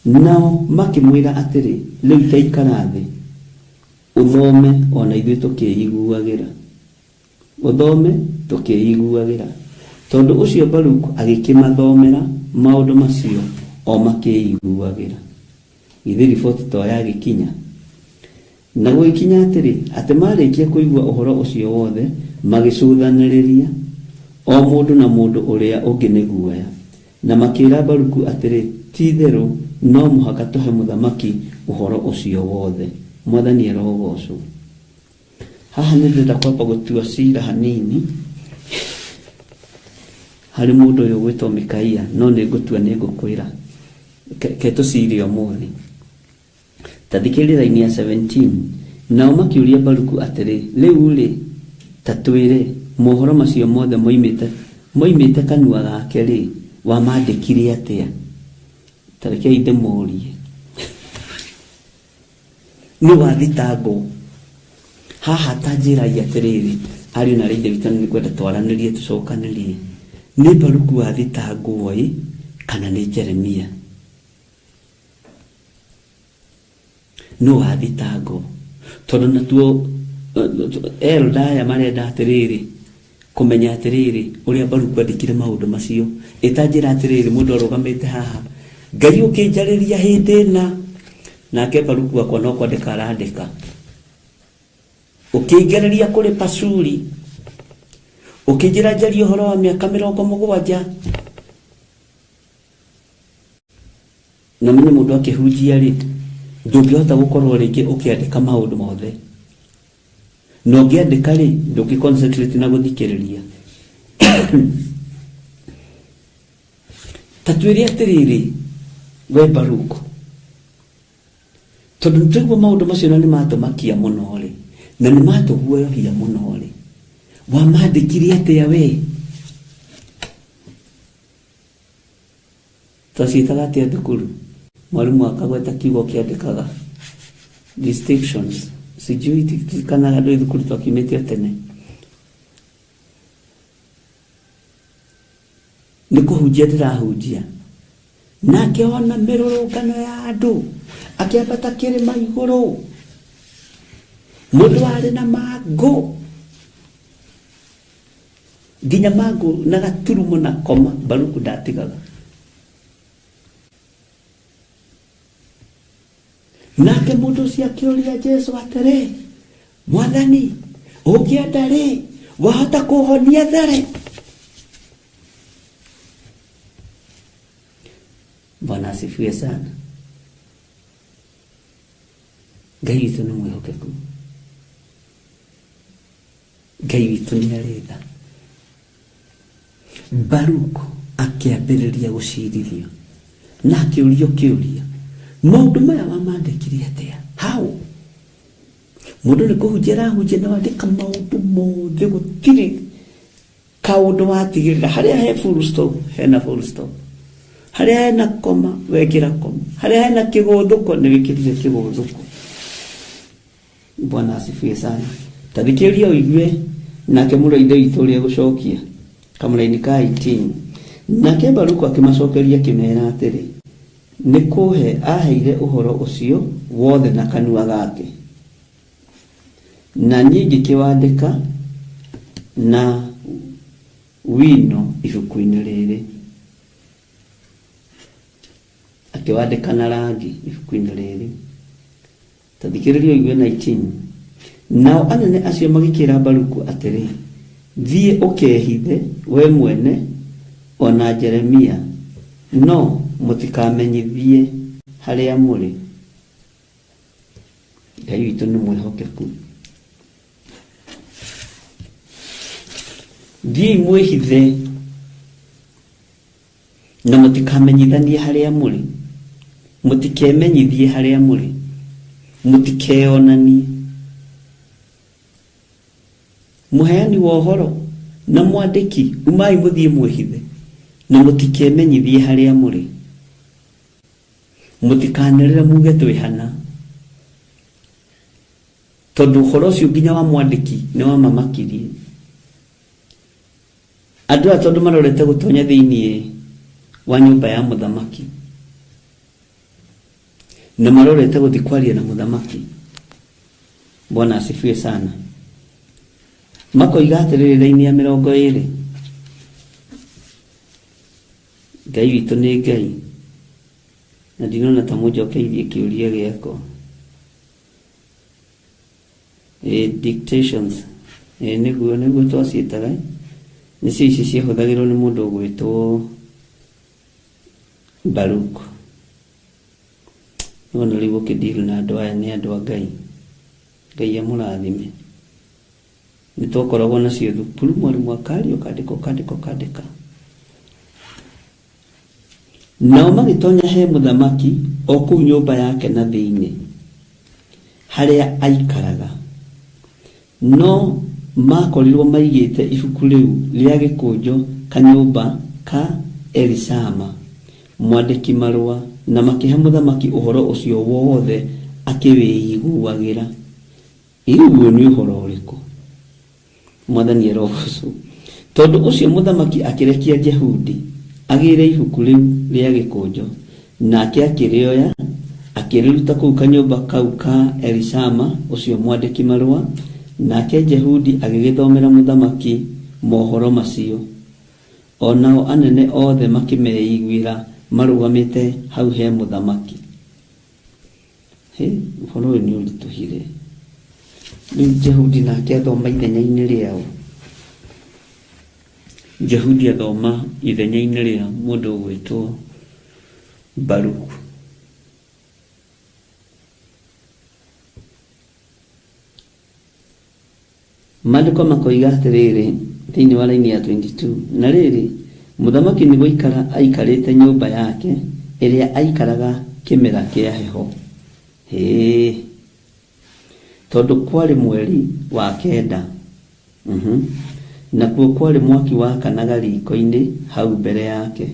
Nao makĩmwĩra atĩrĩ, Rĩu ta ikara thĩ, ũthome o na ithuĩ tũkĩĩiguagĩra. Ũthome tũkĩĩiguagĩra. Tondũ ũcio Baruku agĩkĩmathomera maũndũ macio o makĩĩiguagĩra. Githĩ riboti to yagĩkinya? Na gũgĩkinya atĩrĩ, atĩ maarĩkia kũigua ũhoro ũcio wothe, magĩcũthanĩrĩria, o mũndũ na mũndũ ũrĩa ũngĩ nĩ guoya, na makĩĩra Baruku atĩrĩ, Ti-itherũ no mũhaka tũhe mũthamaki ũhoro ũcio wothe. Mwathani arogoocwo. Haha nĩ ndĩrenda kwamba gũtua cira hanini harĩ mũndũ ũyũ ũgwĩtwo Mikaia, no nĩ ngũtua nĩ ngũkwĩra. Ke tũcire ũmũthĩ. Ta thikĩrĩria raini ya 17. Nao makĩũria Baruku atĩrĩ, Rĩu-rĩ, ta twĩre, mohoro macio mothe moimĩte, moimĩte kanua gake-rĩ, wamandĩkire atĩa? Ta rekei ndĩmũũrie. Nũ wathitangwo? Haha ta njĩrai atĩrĩrĩ, ariũ na aarĩ a Ithe witũ, na nĩngwenda twaranĩrie tũcokanĩrie, nĩ Baruku wathitangwo-ĩ, kana nĩ Jeremia? Nũ wathitangwo? Tondũ natuo elder aya marenda atĩrĩrĩ, kũmenya atĩrĩrĩ, ũrĩa Baruku andĩkire maũndũ macio. Ĩ ta njĩra atĩrĩrĩ, mũndũ arũgamĩte haha, Ngai ũkĩnjarĩria hĩndĩ ĩna, nake Baruku wakwa no kwandĩka arandĩka. Ũkĩngereria kũrĩ Pashuri, ũkĩnjĩra njarie ũhoro wa mĩaka 70. Na ũmenye mũndũ akĩhunjia rĩ, ndũngĩhota gũkorwo rĩngĩ ũkĩandĩka maũndũ mothe. Na ũngĩandĩka rĩ, ndũngĩ concentrate na gũthikĩrĩria. Ta twĩre atĩrĩrĩ, we Baruku, tondũ nĩ twaigua maũndũ macio na nĩ matũmakia mũno rĩ, na nĩ matũguoyohia mũno rĩ, wamandĩkire atĩa we? Twaciĩtaga atĩa thukuru? Mwarimũ akagweta kiugo kĩandĩkaga distinctions. Sijui tirikanaga ndũĩ thukuru twakiumĩte o tene. Nĩ kũhunjia ndĩrahunjia. Nake ona mĩrũrũngano ya andũ akĩambata kĩrĩma igũrũ. Mũndũ warĩ na mangũ nginya mangũ na gaturumo na koma Baruku ndatigaga. Nake mũndũ ũcio akĩũria Jesu atĩrĩ, Mwathani, ũngĩenda rĩ, wahota kũhonia there? Bwana asifiwe sana. Ngai witũ nĩ mwĩhokeku. Ngai witũ nĩ arĩ tha. Baruku akĩambĩrĩria gũcirithio na akĩũrio kĩũria, maũndũ maya wamandĩkire atĩa? How? Mũndũ nĩ kũhunjia arahunjia na wandĩka maũndũ mothe, gũtirĩ kaũndũ watigĩrĩra. Harĩa he full stop, hena full stop. Harĩa hena koma, wekĩra koma. Harĩa hena kĩgũthũko, nĩ wĩkĩrire kĩgũthũko. Bwana asifiwe sana. Ta thikĩrĩria ũigue nake mũrũ wa ithe witũ ũrĩa egũcokia. Kamũraini ka 18. Nake Baruku akĩmacokeria akĩmera atĩrĩ, nĩ kũhe aheire ũhoro ũcio wothe na kanua gake, na niĩ ngĩkĩwandĩka na wino ibuku-inĩ rĩrĩ. Akĩwandĩka na rangi ibuku-inĩ rĩrĩ. Ta thikĩrĩria ũigue 19. Nao anene acio magĩkĩra Baruku atĩrĩ, Thiĩ ũkehithe we mwene o na Jeremia, no mũtikamenyithie harĩa mũrĩ. Ngai witũ nĩ mwĩhokeku. Thiĩi mwĩhithe na mũtikamenyithanie harĩa mũrĩ, mũtikemenyithie harĩa mũrĩ, mũtikeyonanie. Mũheani wa ũhoro na mwandĩki, umai mũthiĩ mwĩhithe, na mũtikemenyithie harĩa mũrĩ. Mũtikanĩrĩre muge twĩ hana, tondũ ũhoro ũcio nginya wa mwandĩki nĩ wamamakirie. Andũ aya tondũ marorete gũtonya thĩinĩ wa nyũmba ya mũthamaki, na marorete gũthiĩ kwaria na mũthamaki. Bwana asifiwe sana. Makoiga atĩrĩrĩ raini ya 20, Ngai witũ nĩ Ngai, na ndinona ta mũnjokeirie kĩũria gĩakwa. Ĩ dictations, ĩ nĩguo nĩguo twaciĩtaga, nĩcio ici ciahũthagĩrwo nĩ mũndũ ũgwĩtwo Baruk. Nĩwona rĩu ũkĩ deal na andũ aya nĩ andũ a Ngai. Ngai amũrathime. Nĩ twakoragwo nacio thukuru, mwarimũ akaria ũkandĩka ũkandĩka ũkandĩka. Nao magĩtonya he mũthamaki o kũu nyũmba yake na thĩinĩ, harĩa aikaraga. No maakorirwo maigĩte ibuku rĩu rĩa gĩkũnjo kanyũmba ka Elishama, mwandĩki-marũa, na makĩhe mũthamaki ũhoro ũcio wothe akĩwĩiguagĩra. Ĩ rĩu ũyũ nĩ ũhoro ũrĩkũ? Mwathani arogocwo. Tondũ ũcio mũthamaki akĩrekia Jehudi agĩre ibuku rĩu rĩa gĩkũnjo, nake akĩrĩoya, akĩrĩruta kũu kanyũmba kau ka Elishama ũcio mwandĩki-marũa, nake Jehudi agĩgĩthomera mũthamaki mohoro macio. O nao anene othe makĩmeiguĩra marũgamĩte hau he mũthamaki. Hĩ, ũhoro ũyũ nĩ ũritũhire. Rĩu Jehudi nake athoma ithenya-inĩ rĩao. Jehudi athoma ithenya-inĩ rĩa mũndũ ũgwĩtwo Baruku. Maandĩko makoiga atĩrĩrĩ, thĩinĩ wa raini ya 22, na rĩrĩ, mũthamaki nĩ gũikara aikarĩte nyũmba yake ĩrĩa aikaraga kĩmera kĩa heho. Hĩĩ! Tondũ kwarĩ mweri wa kenda, nakuo kwarĩ mwaki wakanaga riiko-inĩ hau mbere yake.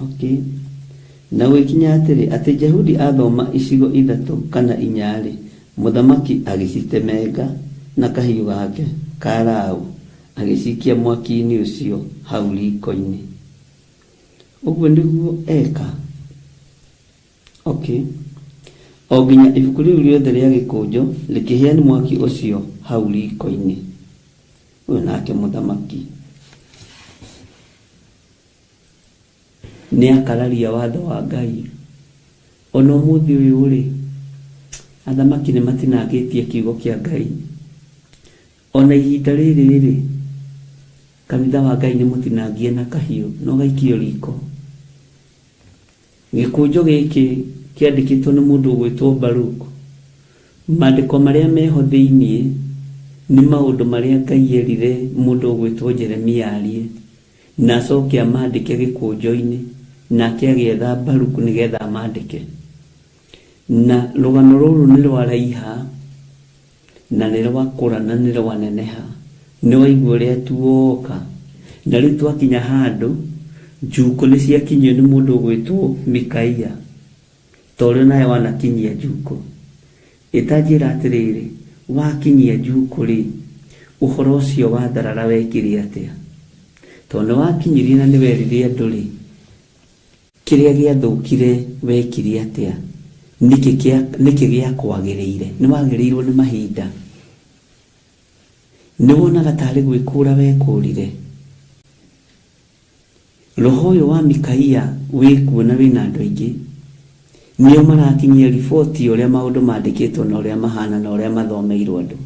Okay. Na gũgĩkinya atĩrĩ, atĩ Jehudi aathoma icigo ithatũ kana inya-rĩ, mũthamaki agĩcitemenga na kahiũ gake ka raũ, agĩcikia mwaki-inĩ ũcio hau riiko-inĩ. Ũguo nĩguo eka. Okay. O nginya ibuku rĩu rĩothe rĩa gĩkũnjo rĩkĩhĩa nĩ mwaki ũcio hau riiko-inĩ. Ũyũ nake mũthamaki. Nĩ akararia watho wa Ngai. Ona ũmũthĩ ũyũ rĩ, athamaki nĩ matinangĩtie kiugo kĩa Ngai. Ona ihinda rĩrĩ rĩ, kanitha wa Ngai nĩ mũtinangie na kahiũ na ũgaikio riko. Gĩkũnjo gĩkĩ kĩandĩkĩtwo nĩ mũndũ ũgwĩtwo Baruku. Maandĩko marĩa meho thĩiniĩ nĩ maũndũ marĩa Ngai erire mũndũ ũgwĩtwo Jeremia arie na acoke amandĩke gĩkũnjo-inĩ, nake agĩetha Baruku nĩgetha amandĩke. Na rũgano rũrũ nĩ rwaraiha na nĩ rwakũra na nĩ rwaneneha. Nĩ waigua ũrĩa tuoka. Na rĩu twakinya handũ, njukũ nĩ ciakinyio nĩ mũndũ ũgwĩtwo Mikaia, ta ũrĩa nawe wanakinyia njukũ. Ĩ ta njĩra atĩrĩrĩ, wakinyia njukũ-rĩ, ũhoro ũcio wa tharara wekire atĩa? Tondũ nĩ wakinyirie na nĩ werire andũ-rĩ, kĩrĩa gĩathũkire wekire atĩa? Nĩkĩ kĩa nĩkĩ gĩakwagĩrĩire? Nĩ wagĩrĩirwo nĩ mahinda? Nĩ wonaga tarĩ gwĩkũra wekũrire? Roho ũyũ wa Mikaia wĩkuo na wĩna andũ aingĩ. Nĩo marakinyia riboti ya ũrĩa maũndũ mandĩkĩtwo na ũrĩa mahana na ũrĩa mathomeirwo andũ.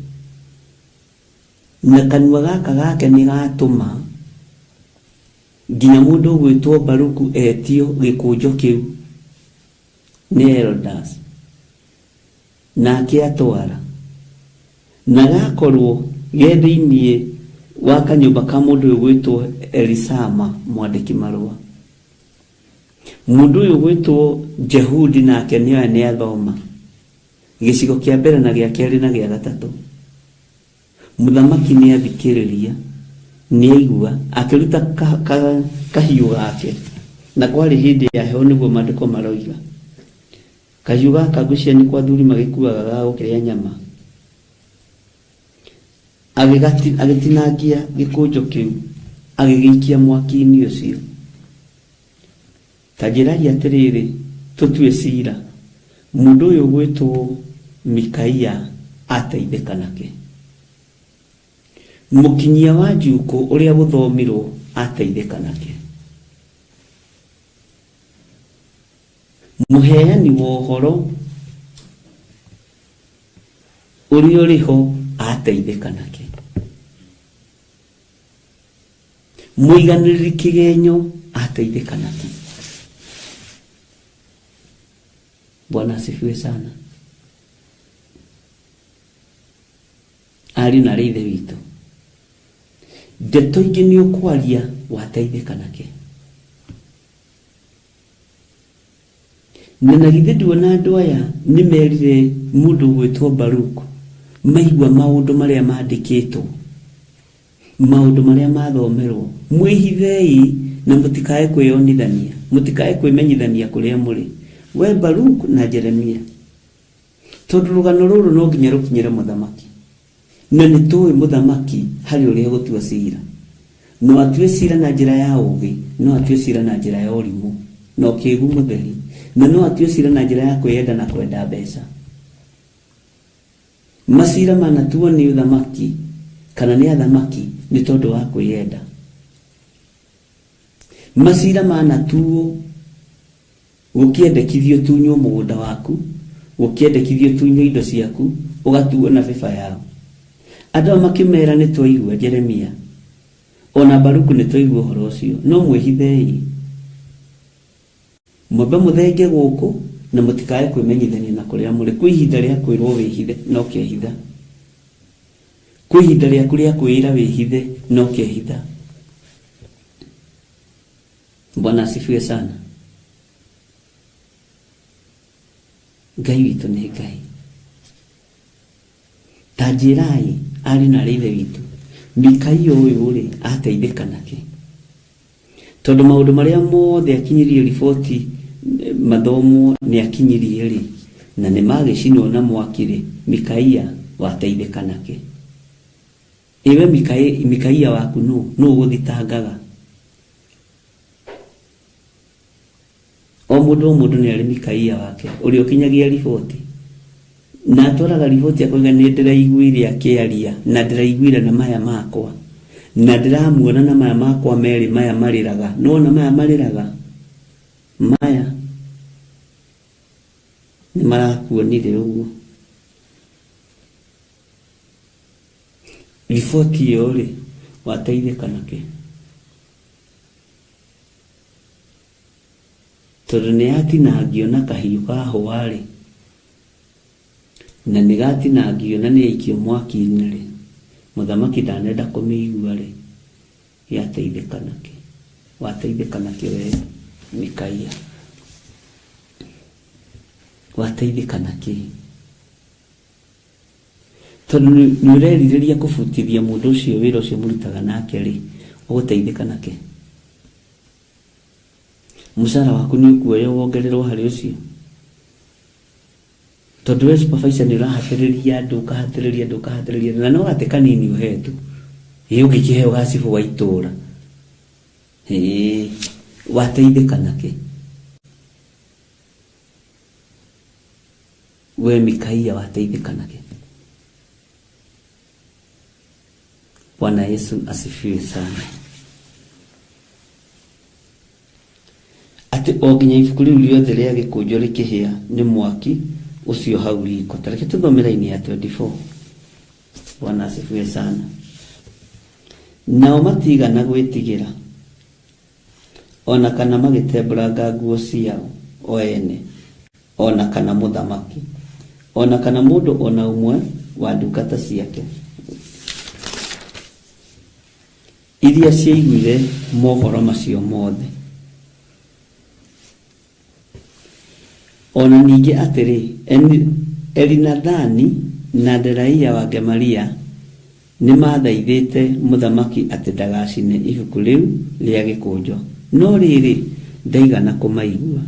Na kanua gaka gake nĩ gatũma nginya mũndũ ũgwĩtwo Baruku etio gĩkũnjo kĩu nĩ elders. Nake atwara. Na gakorwo ge thĩinĩ wa kanyũmba ka mũndũ ũyũ ũgwĩtwo Elisama mwandĩki marũa. Mũndũ ũyũ ũgwĩtwo Jehudi nake nĩoya nĩathoma gĩcigo kĩa mbere na gĩa kerĩ na gĩa gatatũ. Mũthamaki nĩathikĩrĩria, nĩaigua, akĩruta kahiũ gake, na kwarĩ hĩndĩ ya heho nĩguo maandĩko maroiga. Kahiũ gaka ngwĩciria nĩko athuri magĩkuaga ga gũkĩrĩa nyama. Agĩtinangia gĩkũnjo kĩu, agĩgĩikia mwaki-inĩ ũcio. Ta njĩrai atĩrĩrĩ, tũtue cira, mũndũ ũyũ ũgwĩtwo Mikaia ateithĩka nakĩ? Mũkinyia wa njukũ ũrĩa gũthomirwo ateithĩka nakĩ? Mũheani wa ũhoro ũrĩa ũrĩ ho ateithĩka nakĩ? Mũiganĩrĩri kĩgenyo ateithĩka nakĩ? Bwana asifiwe sana. Ariũ na arĩ ithe witũ, ndeto ingĩ nĩ ũkwaria wateithĩka nakĩ? Na na githĩ nduona andũ aya nĩ merire mũndũ ũgwĩtwo Baruku maigua maũndũ marĩa mandĩkĩtwo, maũndũ marĩa mathomerwo, mwĩhithei na mũtikae kwĩyonithania, mũtikae kwĩmenyithania kũrĩa mũrĩ, we Baruku na Jeremia, tondũ rũgano rũrũ no nginya rũkinyĩre mũthamaki. Na nĩ tũĩ mũthamaki harĩ ũrĩa egũtua cira. No atue cira na njĩra ya ũũgĩ, no atue cira na njĩra ya ũrimũ na ũkĩgu mũtheri, na no atue cira na njĩra ya kwĩyenda na kwenda mbeca. Macira manatuo nĩ ũthamaki kana nĩ athamaki nĩ tondũ wa kwĩyenda. Macira manatuo Gũkĩendekithio ũtunywo mũgũnda waku, gũkĩendekithio ũtunywo indo ciaku, ũgatuo na bĩba yao. Andũ aya makĩmeera, Nĩtwaigua, Jeremia, o na Baruku nĩtwaigua ũhoro ũcio, no mwĩhithei, mwambe mũthenge gũkũ, na mũtikae kwĩmenyithania na kũrĩa mũrĩ. Kwĩ ihinda rĩa kwĩrwo wĩhithe, na ũkehitha. Kwĩ ihinda rĩaku rĩa kwĩĩra wĩhithe, na ũkehitha. Bwana asifiwe sana. Ngai witũ nĩ Ngai. Ta njĩrai ariũ na arĩ ithe witũ, Mikaia ũyũ rĩ ateithĩka nakĩ? Tondũ maũndũ marĩa mothe akinyirie riboti mathomwo nĩ akinyirie rĩ, na nĩ magĩcinwo na mwaki rĩ, Mikaia wateithĩka nakĩ? Ĩwe Mikaia waku nũ? Nũ ũgũthitangaga? O mũndũ o mũndũ nĩ arĩ Mikaia wake ũrĩa ũkinyagia riboti. Na atwaraga riboti akoiga nĩ ndĩraiguire akĩaria na ndĩraiguire na maya makwa. Na ndĩramuona na maya makwa merĩ maya marĩraga. Nĩwona maya marĩraga? Maya. Nĩ marakuonire ũguo. Riboti ĩyo rĩ, wateithĩka nakĩ? Tondũ nĩ yatinangio na kahiũ ka hũa rĩ, na nĩ gatinangio na nĩ yaikio mwaki-inĩ rĩ, mũthamaki ndanenda kũmĩigua rĩ, yateithĩka nakĩ? Wateithĩka nakĩ we Mikaia? Wateithĩka nakĩ? Tondũ nĩ ũrerirĩria kũbutithia mũndũ ũcio wĩra ũcio mũrutaga nake rĩ, ũgũteithĩka nakĩ? Mũcara waku nĩ ũkuoywo wongererwo harĩ ũcio? Tondũ we supervisor nĩ ũrahatĩrĩria andũ, ũkahatĩrĩria andũ, ũkahatĩrĩria andũ, na no gatĩ kanini ũhetwo. Ĩ ũngĩkĩheo gacibũ wa itũũra? Ĩĩ, wateithĩka nakĩ? We Mikaia wateithĩka nakĩ? Bwana Yesu asifiwe sana. Atĩ o nginya ibuku rĩu rĩothe rĩa gĩkũnjo rĩkĩhĩa nĩ mwaki ũcio hau riko. Ta reke tũthome raini ya 24. Bwana asifiwe sana. Nao matiigana gwĩtigĩra, o na kana magĩtembũranga nguo ciao o ene, o na kana mũthamaki, o na kana mũndũ o na ũmwe wa ndungata ciake iria ciaiguire mohoro macio mothe. O na ningĩ atĩrĩ, Elinathani na Delaia wa Gemaria nĩmathaithĩte mũthamaki atĩ ndagacine ibuku rĩu rĩa gĩkũnjo, no rĩrĩ, ndaigana kũmaigua.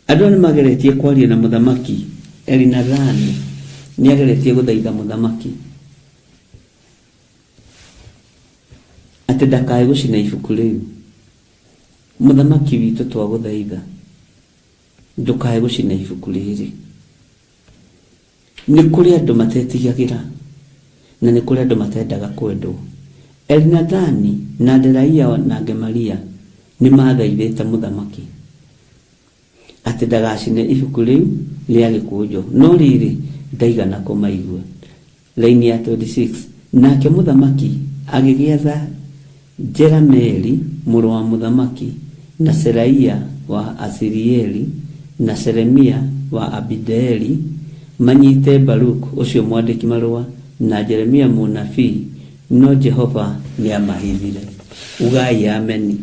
Andũ aya nĩmageretie kwaria na mũthamaki, Elinathani nĩageretie gũthaitha mũthamaki atĩ ndakae gũcina ibuku rĩu. Mũthamaki witũ twagũthaitha ndũkae gũcina ibuku rĩrĩ. Nĩ kũrĩ andũ matetigagĩra na nĩ kũrĩ andũ matendaga kwendwo. Elinathani na Delaia na Gemaria nĩ maathaithĩte mũthamaki atĩ ndagacine ibuku rĩu rĩa gĩkũnjo, no rĩrĩ, ndaigana kũmaigua. Raini ya 26, Nake mũthamaki agĩgĩatha Jerameeli mũrũ wa mũthamaki, na Seraia wa Azirieli, na Shelemia wa Abideeli, manyite Baruku ũcio mwandĩki-marũa, na Jeremia mũnabii, no Jehova nĩamahithire. Ugai Ameni.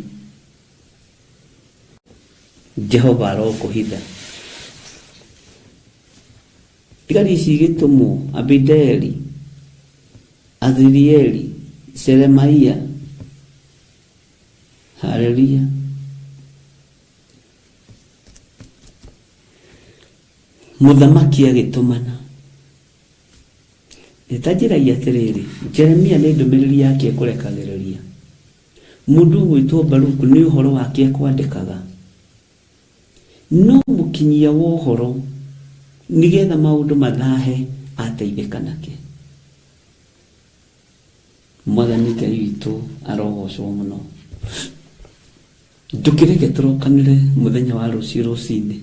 Jehova arokũhitha. Thigari ici igĩtũmwo, Abideli, Azirieli, Shelemaia. Haleluya. Mũthamaki agĩtũmana. Nĩ ta njĩrai atĩrĩrĩ, Jeremia nĩ ndũmĩrĩri yake ekũrekagĩrĩria. Mũndũ ũgwĩtwo Baruku nĩ ũhoro wake ekwandĩkaga. No mũkinyia wa ũhoro nĩgetha maũndũ mathahe ateithĩka nakĩ. Mwathani Ngai witũ arogocwo mũno. Ndũkĩreke tũrokanĩre mũthenya wa rũciũ rũcinĩ.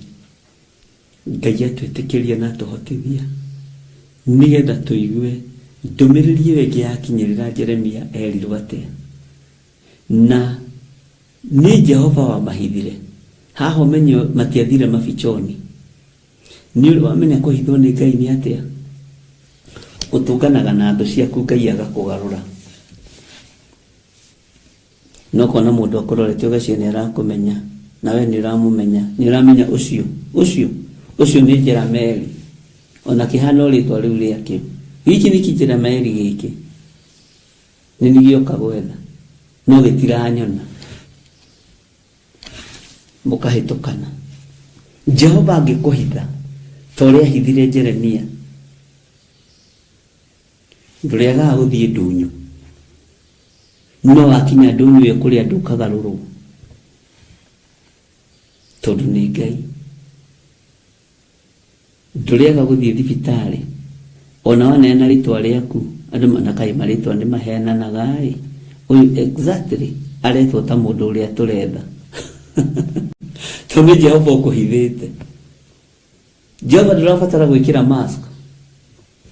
Ngai atwĩtĩkĩria na atũhotithia nĩgetha tũigue ndũmĩrĩri ĩyo ĩngĩ yakinyĩrĩra Jeremia erirwo atĩa. Na Nĩ Jehova wamahithire. Haha ũmenye matiathire mabichoni. Nĩ ũrĩ wamenya kũhithwo nĩ Ngai nĩ atĩa? Ũtũnganaga na thũ ciaku Ngai agakũgarũra. No kona mũndũ akũrorete ũgeciria nĩ arakũmenya na we nĩ ũramũmenya, nĩ ũramenya ũcio, ũcio, ũcio nĩ Jerameli. Ona kĩhana o rĩtwa rĩu rĩake. Gĩkĩ nĩ kĩjerameli gĩkĩ. Nĩ niĩ gĩoka gwetha no gĩtiranyona. Mũkahĩtũkana. Jehova angĩkũhitha ta ũrĩa ahithire Jeremia, ndũrĩagaga gũthiĩ ndũnyũ. No wakinya ndũnyũ ĩyo kũrĩ andũ ũkagarũrwo tondũ nĩ Ngai. Ndũrĩaga gũthiĩ thibitarĩ ona waneana rĩtwa rĩaku andũ na kaĩ marĩtwa nĩ maheananaga ĩ ũyũ exactly aretwo ta mũndũ ũrĩa tũretha tondũ nĩ Jehova ũkũhithĩte. Jehova ndũrabatara gwĩkĩra mask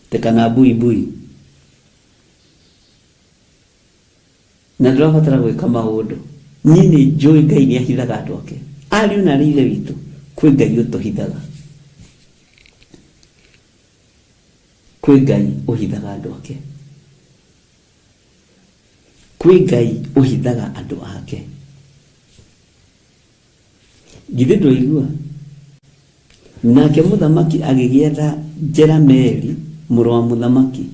te kana buibui, na ndũrabatara gwĩka maũndũ. Niĩ nĩ njũĩ Ngai nĩ ahithaga andũ ake, ariũ na arĩ ithe witũ, kwĩ Ngai ũtũhithaga, kwĩ Ngai ũhithaga andũ ake, kwĩ Ngai ũhithaga andũ ake. Githĩ ndwaigua? Nake mũthamaki agĩgĩatha Jerameli mũrũ wa mũthamaki.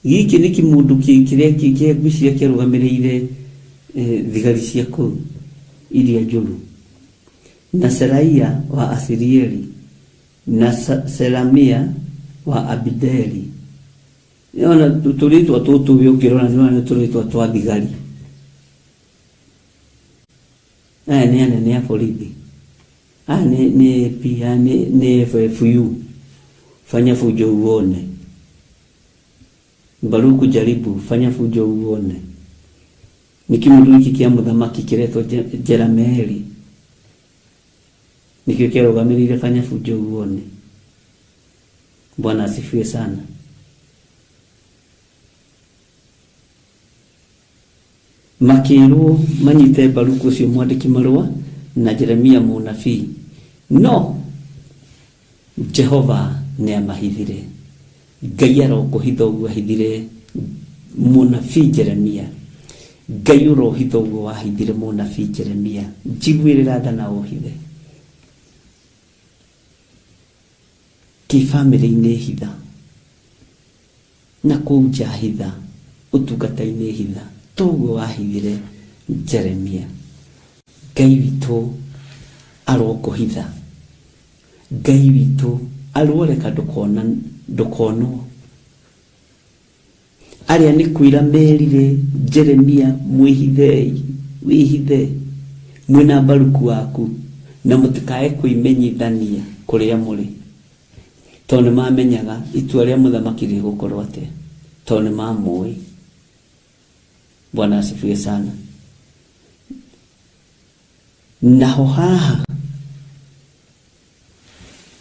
Gĩkĩ nĩ kĩmũndũ kĩrĩa ngwĩciria kĩarũgamĩrĩire thigari cia kũu iria njũru, na Seraia wa Asirieli, na Selamia wa Abideli. Ona tũrĩtwa tũtũ we ũngĩrora nĩ ũrona nĩ tũrĩtwa twa thigari. Aya nĩ anene a borithi, aya nĩ AP, aya nĩ FFU. Fanya fujo uone. Baruku jaribu, fanya fujo uone. Nĩ kĩmũndũ gĩkĩ kĩa mũthamaki kĩretwo Jerameli, nĩkĩo kĩarũgamĩrĩire fanya fujo uone. Bwana asifiwe sana. Makĩrwo manyite Baruku ũcio mwandĩki marũa na Jeremia mũnabii, no Jehova nĩ amahithire. Ngai arokũhitha ũguo ahithire mũnabii Jeremia. Ngai ũrohitha ũguo wahithire mũnabii Jeremia. Njiguĩrĩra tha na ũhithe. Kĩbamĩrĩ-inĩ hitha, na kũu nja hitha, ũtungata-inĩ hitha, toguo wahithire Jeremia. Ngai witũ arokũhitha. Ngai witũ aroreka ndũkonwo. Arĩa nĩ kwĩra merire Jeremia, mwĩhithei, wĩhithe mwĩna Baruku waku, na mũtikae kwĩmenyithania kũrĩa mũrĩ, tondũ nĩ mamenyaga itua rĩa mũthamaki rĩgũkorwo atĩa, tondũ nĩ mamũĩ. Bwana asifiwe sana. Naho haha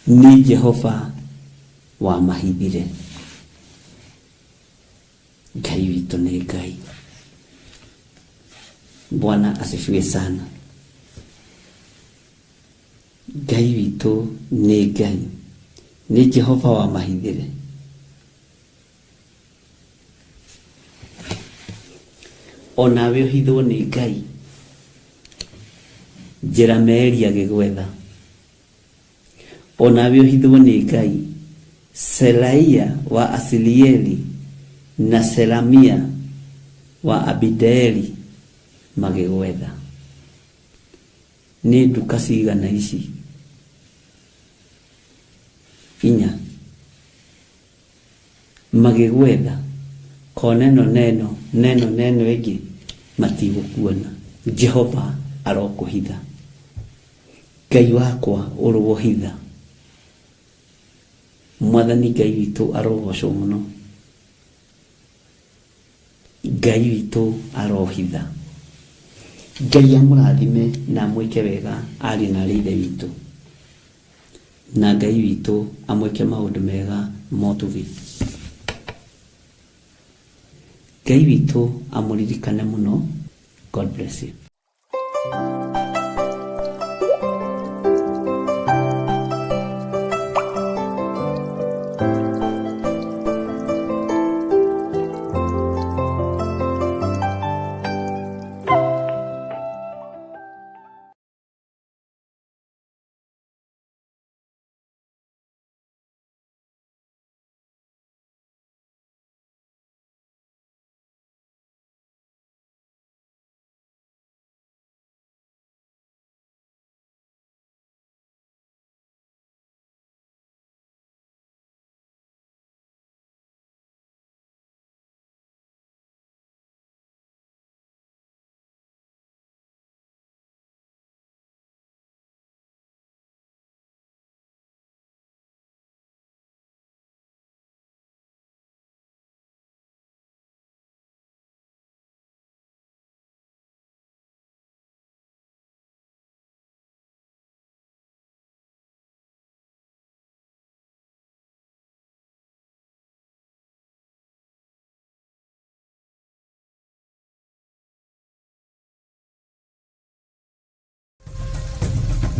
nĩ Jehova wamahithire. Ngai witũ nĩ Ngai. Bwana asifiwe sana. Ngai witũ nĩ Ngai, nĩ Jehova wamahithire. Onawe ũhithwo nĩ Ngai. Jerameli agĩgwetha. Onawe ũhithwo nĩ Ngai. Seraia wa Asirieli na Selamia wa Abideeli magĩgwetha. Nĩ nduka cigana ici? Inya. Magĩgwetha kona ĩno neno neno neno ĩngĩ matigũkuona. Jehova arokũhitha. Ngai wakwa ũrohitha. Mwathani Ngai witũ arogocwo mũno. Ngai witũ arohitha. Ngai amũrathime na amwĩke wega ariũ na arĩ ithe witũ, na Ngai witũ amwĩke maũndũ mega motugi. Ngai witũ amũririkane mũno. God bless you.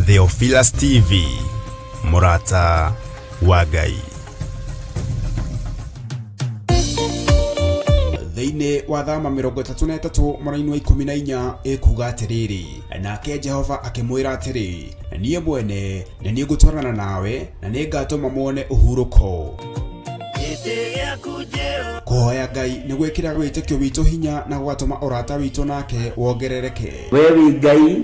Theophilus TV, Murata wa Ngai. Thĩinĩ wa thama 33 mũraini wa 14 ĩkuga atĩrĩrĩ, nake Jehova akĩmwĩra atĩrĩ, niĩ mwene nĩ niĩ ngũtwarana nawe na nĩ ngatũma muone ũhurũko. Kũhoya Ngai nĩ gwĩkĩraga wĩtĩkio witũ hinya na gũgatũma ũrata witũ nake wongerereke. We wĩ Ngai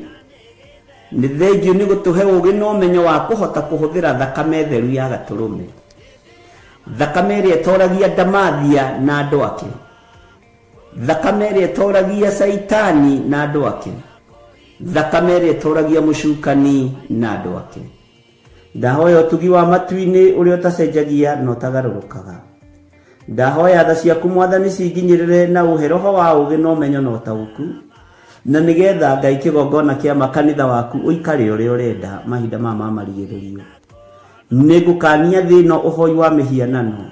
nĩ thengio nĩ gũtũhe ũũgĩ na ũmenyo wa kũhota kũhũthĩra thakame theru ya gatũrũme, thakame ĩrĩa ĩtoragia ndamathia na andũ ake, thakame ĩrĩa ĩtoragia caitani na andũ ake, thakame ĩrĩa ĩtoragia mũcukani na andũ ake. Ndahoya ũtugi wa matu-inĩ ũrĩa ũtacenjagia na ũtagarũrũkaga. Ndahoya tha ciaku Mwathani cinginyĩrĩre na ũhe roho wa ũũgĩ na ũmenyo na ũtaũku, na nĩgetha Ngai kĩgongona kĩa makanitha waku ũikare ũrĩa ũrenda mahinda maya ma marigĩrĩrio. Nĩngũkania thĩ ĩno ũhoi wa mĩhianano,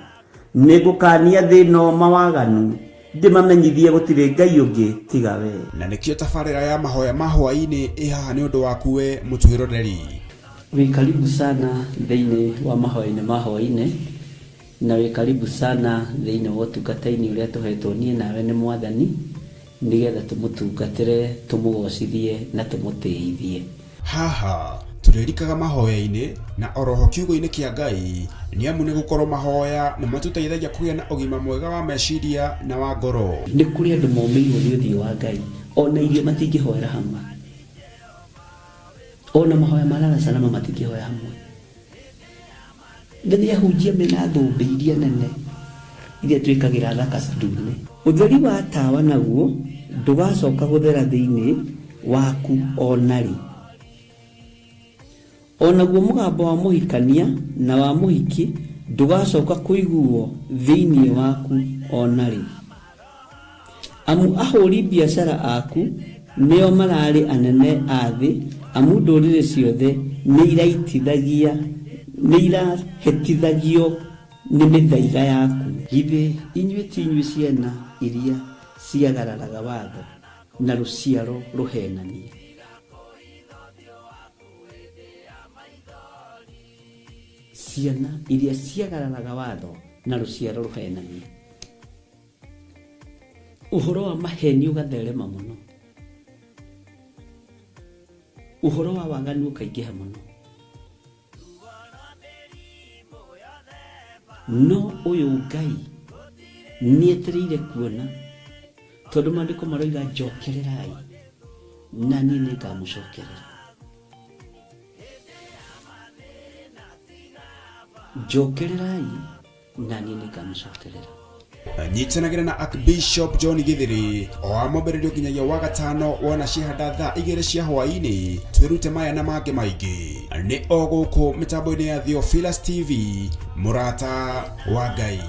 nĩngũkania thĩ ĩno mawaganu, ndĩmamenyithie gũtirĩ Ngai ũngĩ tiga we. Na nĩkĩo tabarĩra ya mahoya ma hwaĩ-inĩ ĩ haha nĩ ũndũ waku we mũtwĩroreri. Wĩ karibu sana thĩinĩ wa mahoya-inĩ ma hwaĩ-inĩ, na wĩ karibu sana thĩinĩ wa ũtungata-inĩ ũrĩa tũhetwo niĩ nawe nĩ Mwathani, nĩgetha tũmũtungatĩre, tũmũgocithie na tũmũtĩithie. Haha tũrĩrikaga mahoya-inĩ na oroho kiugo-inĩ kĩa Ngai, nĩ amu nĩ gũkorwo mahoya nĩ matũteithagia kũgĩa na ũgima mwega wa meciria na wa ngoro. Nĩ kũrĩ andũ momĩirwo nĩ ũthiũ wa Ngai, ona irio matingĩhoera hamwe, ona mahoya ma lala salama matingĩhoya hamwe. Na nĩ ahunjia mena thũmbĩ iria nene iria twĩkagĩra thaka ndune. Ũtheri wa tawa naguo ndũgacoka gũthera thĩinĩ waku ona rĩ. Onaguo mũgambo wa mũhikania na wa mũhiki ndũgacoka kũiguo thĩinĩ waku ona rĩ. Amu ahũri biacara aku nĩo mararĩ anene a thĩ, amu ndũrĩrĩ ciothe nĩ irahĩtithagio nĩ mĩthaiga yaku. Githĩ inyuĩ ti inyuĩ ciana iria ciagararaga watho na rũciaro rũhenanie? Ciana iria ciagararaga watho na rũciaro rũhenanie. Ũhoro wa maheni ũgatherema mũno, ũhoro wa waganu ũkaingĩha mũno. No ũyũ Ngai nĩetereire kuona, tondũ maandĩko maroiga njokererai na niĩ nĩngamũcokerera. Njokererai na niĩ nĩngamũcokerera. Nyitanagĩra na Archbishop John Githiri o wa mwambĩrĩrio nginyagia wa gatano wona ciahanda thaa 2 cia hwaĩ-inĩ, twĩrute maya na mangĩ maingĩ. Nĩ o gũkũ mĩtambo-inĩ ya Theophilus TV, mũrata wa Ngai.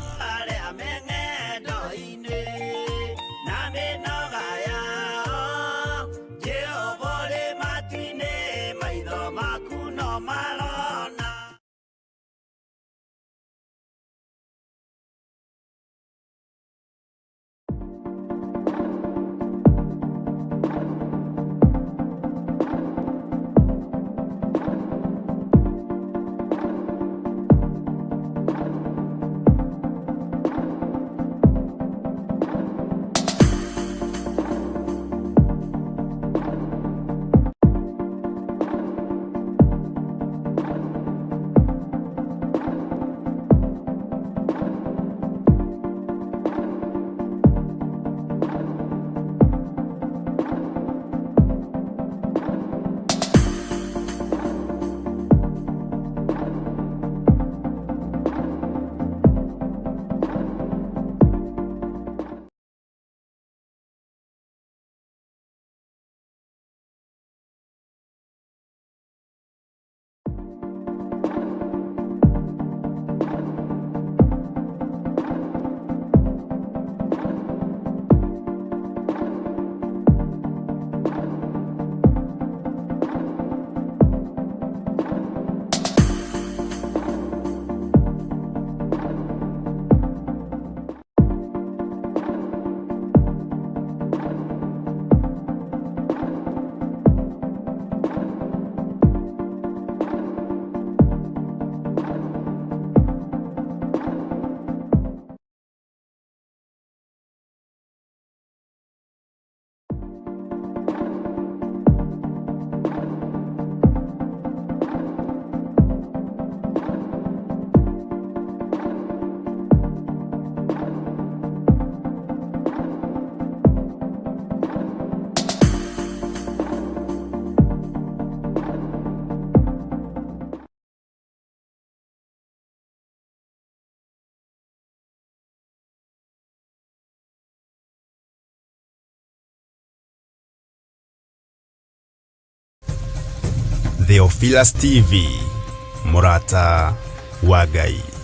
Theophilus TV, mũrata wa Ngai.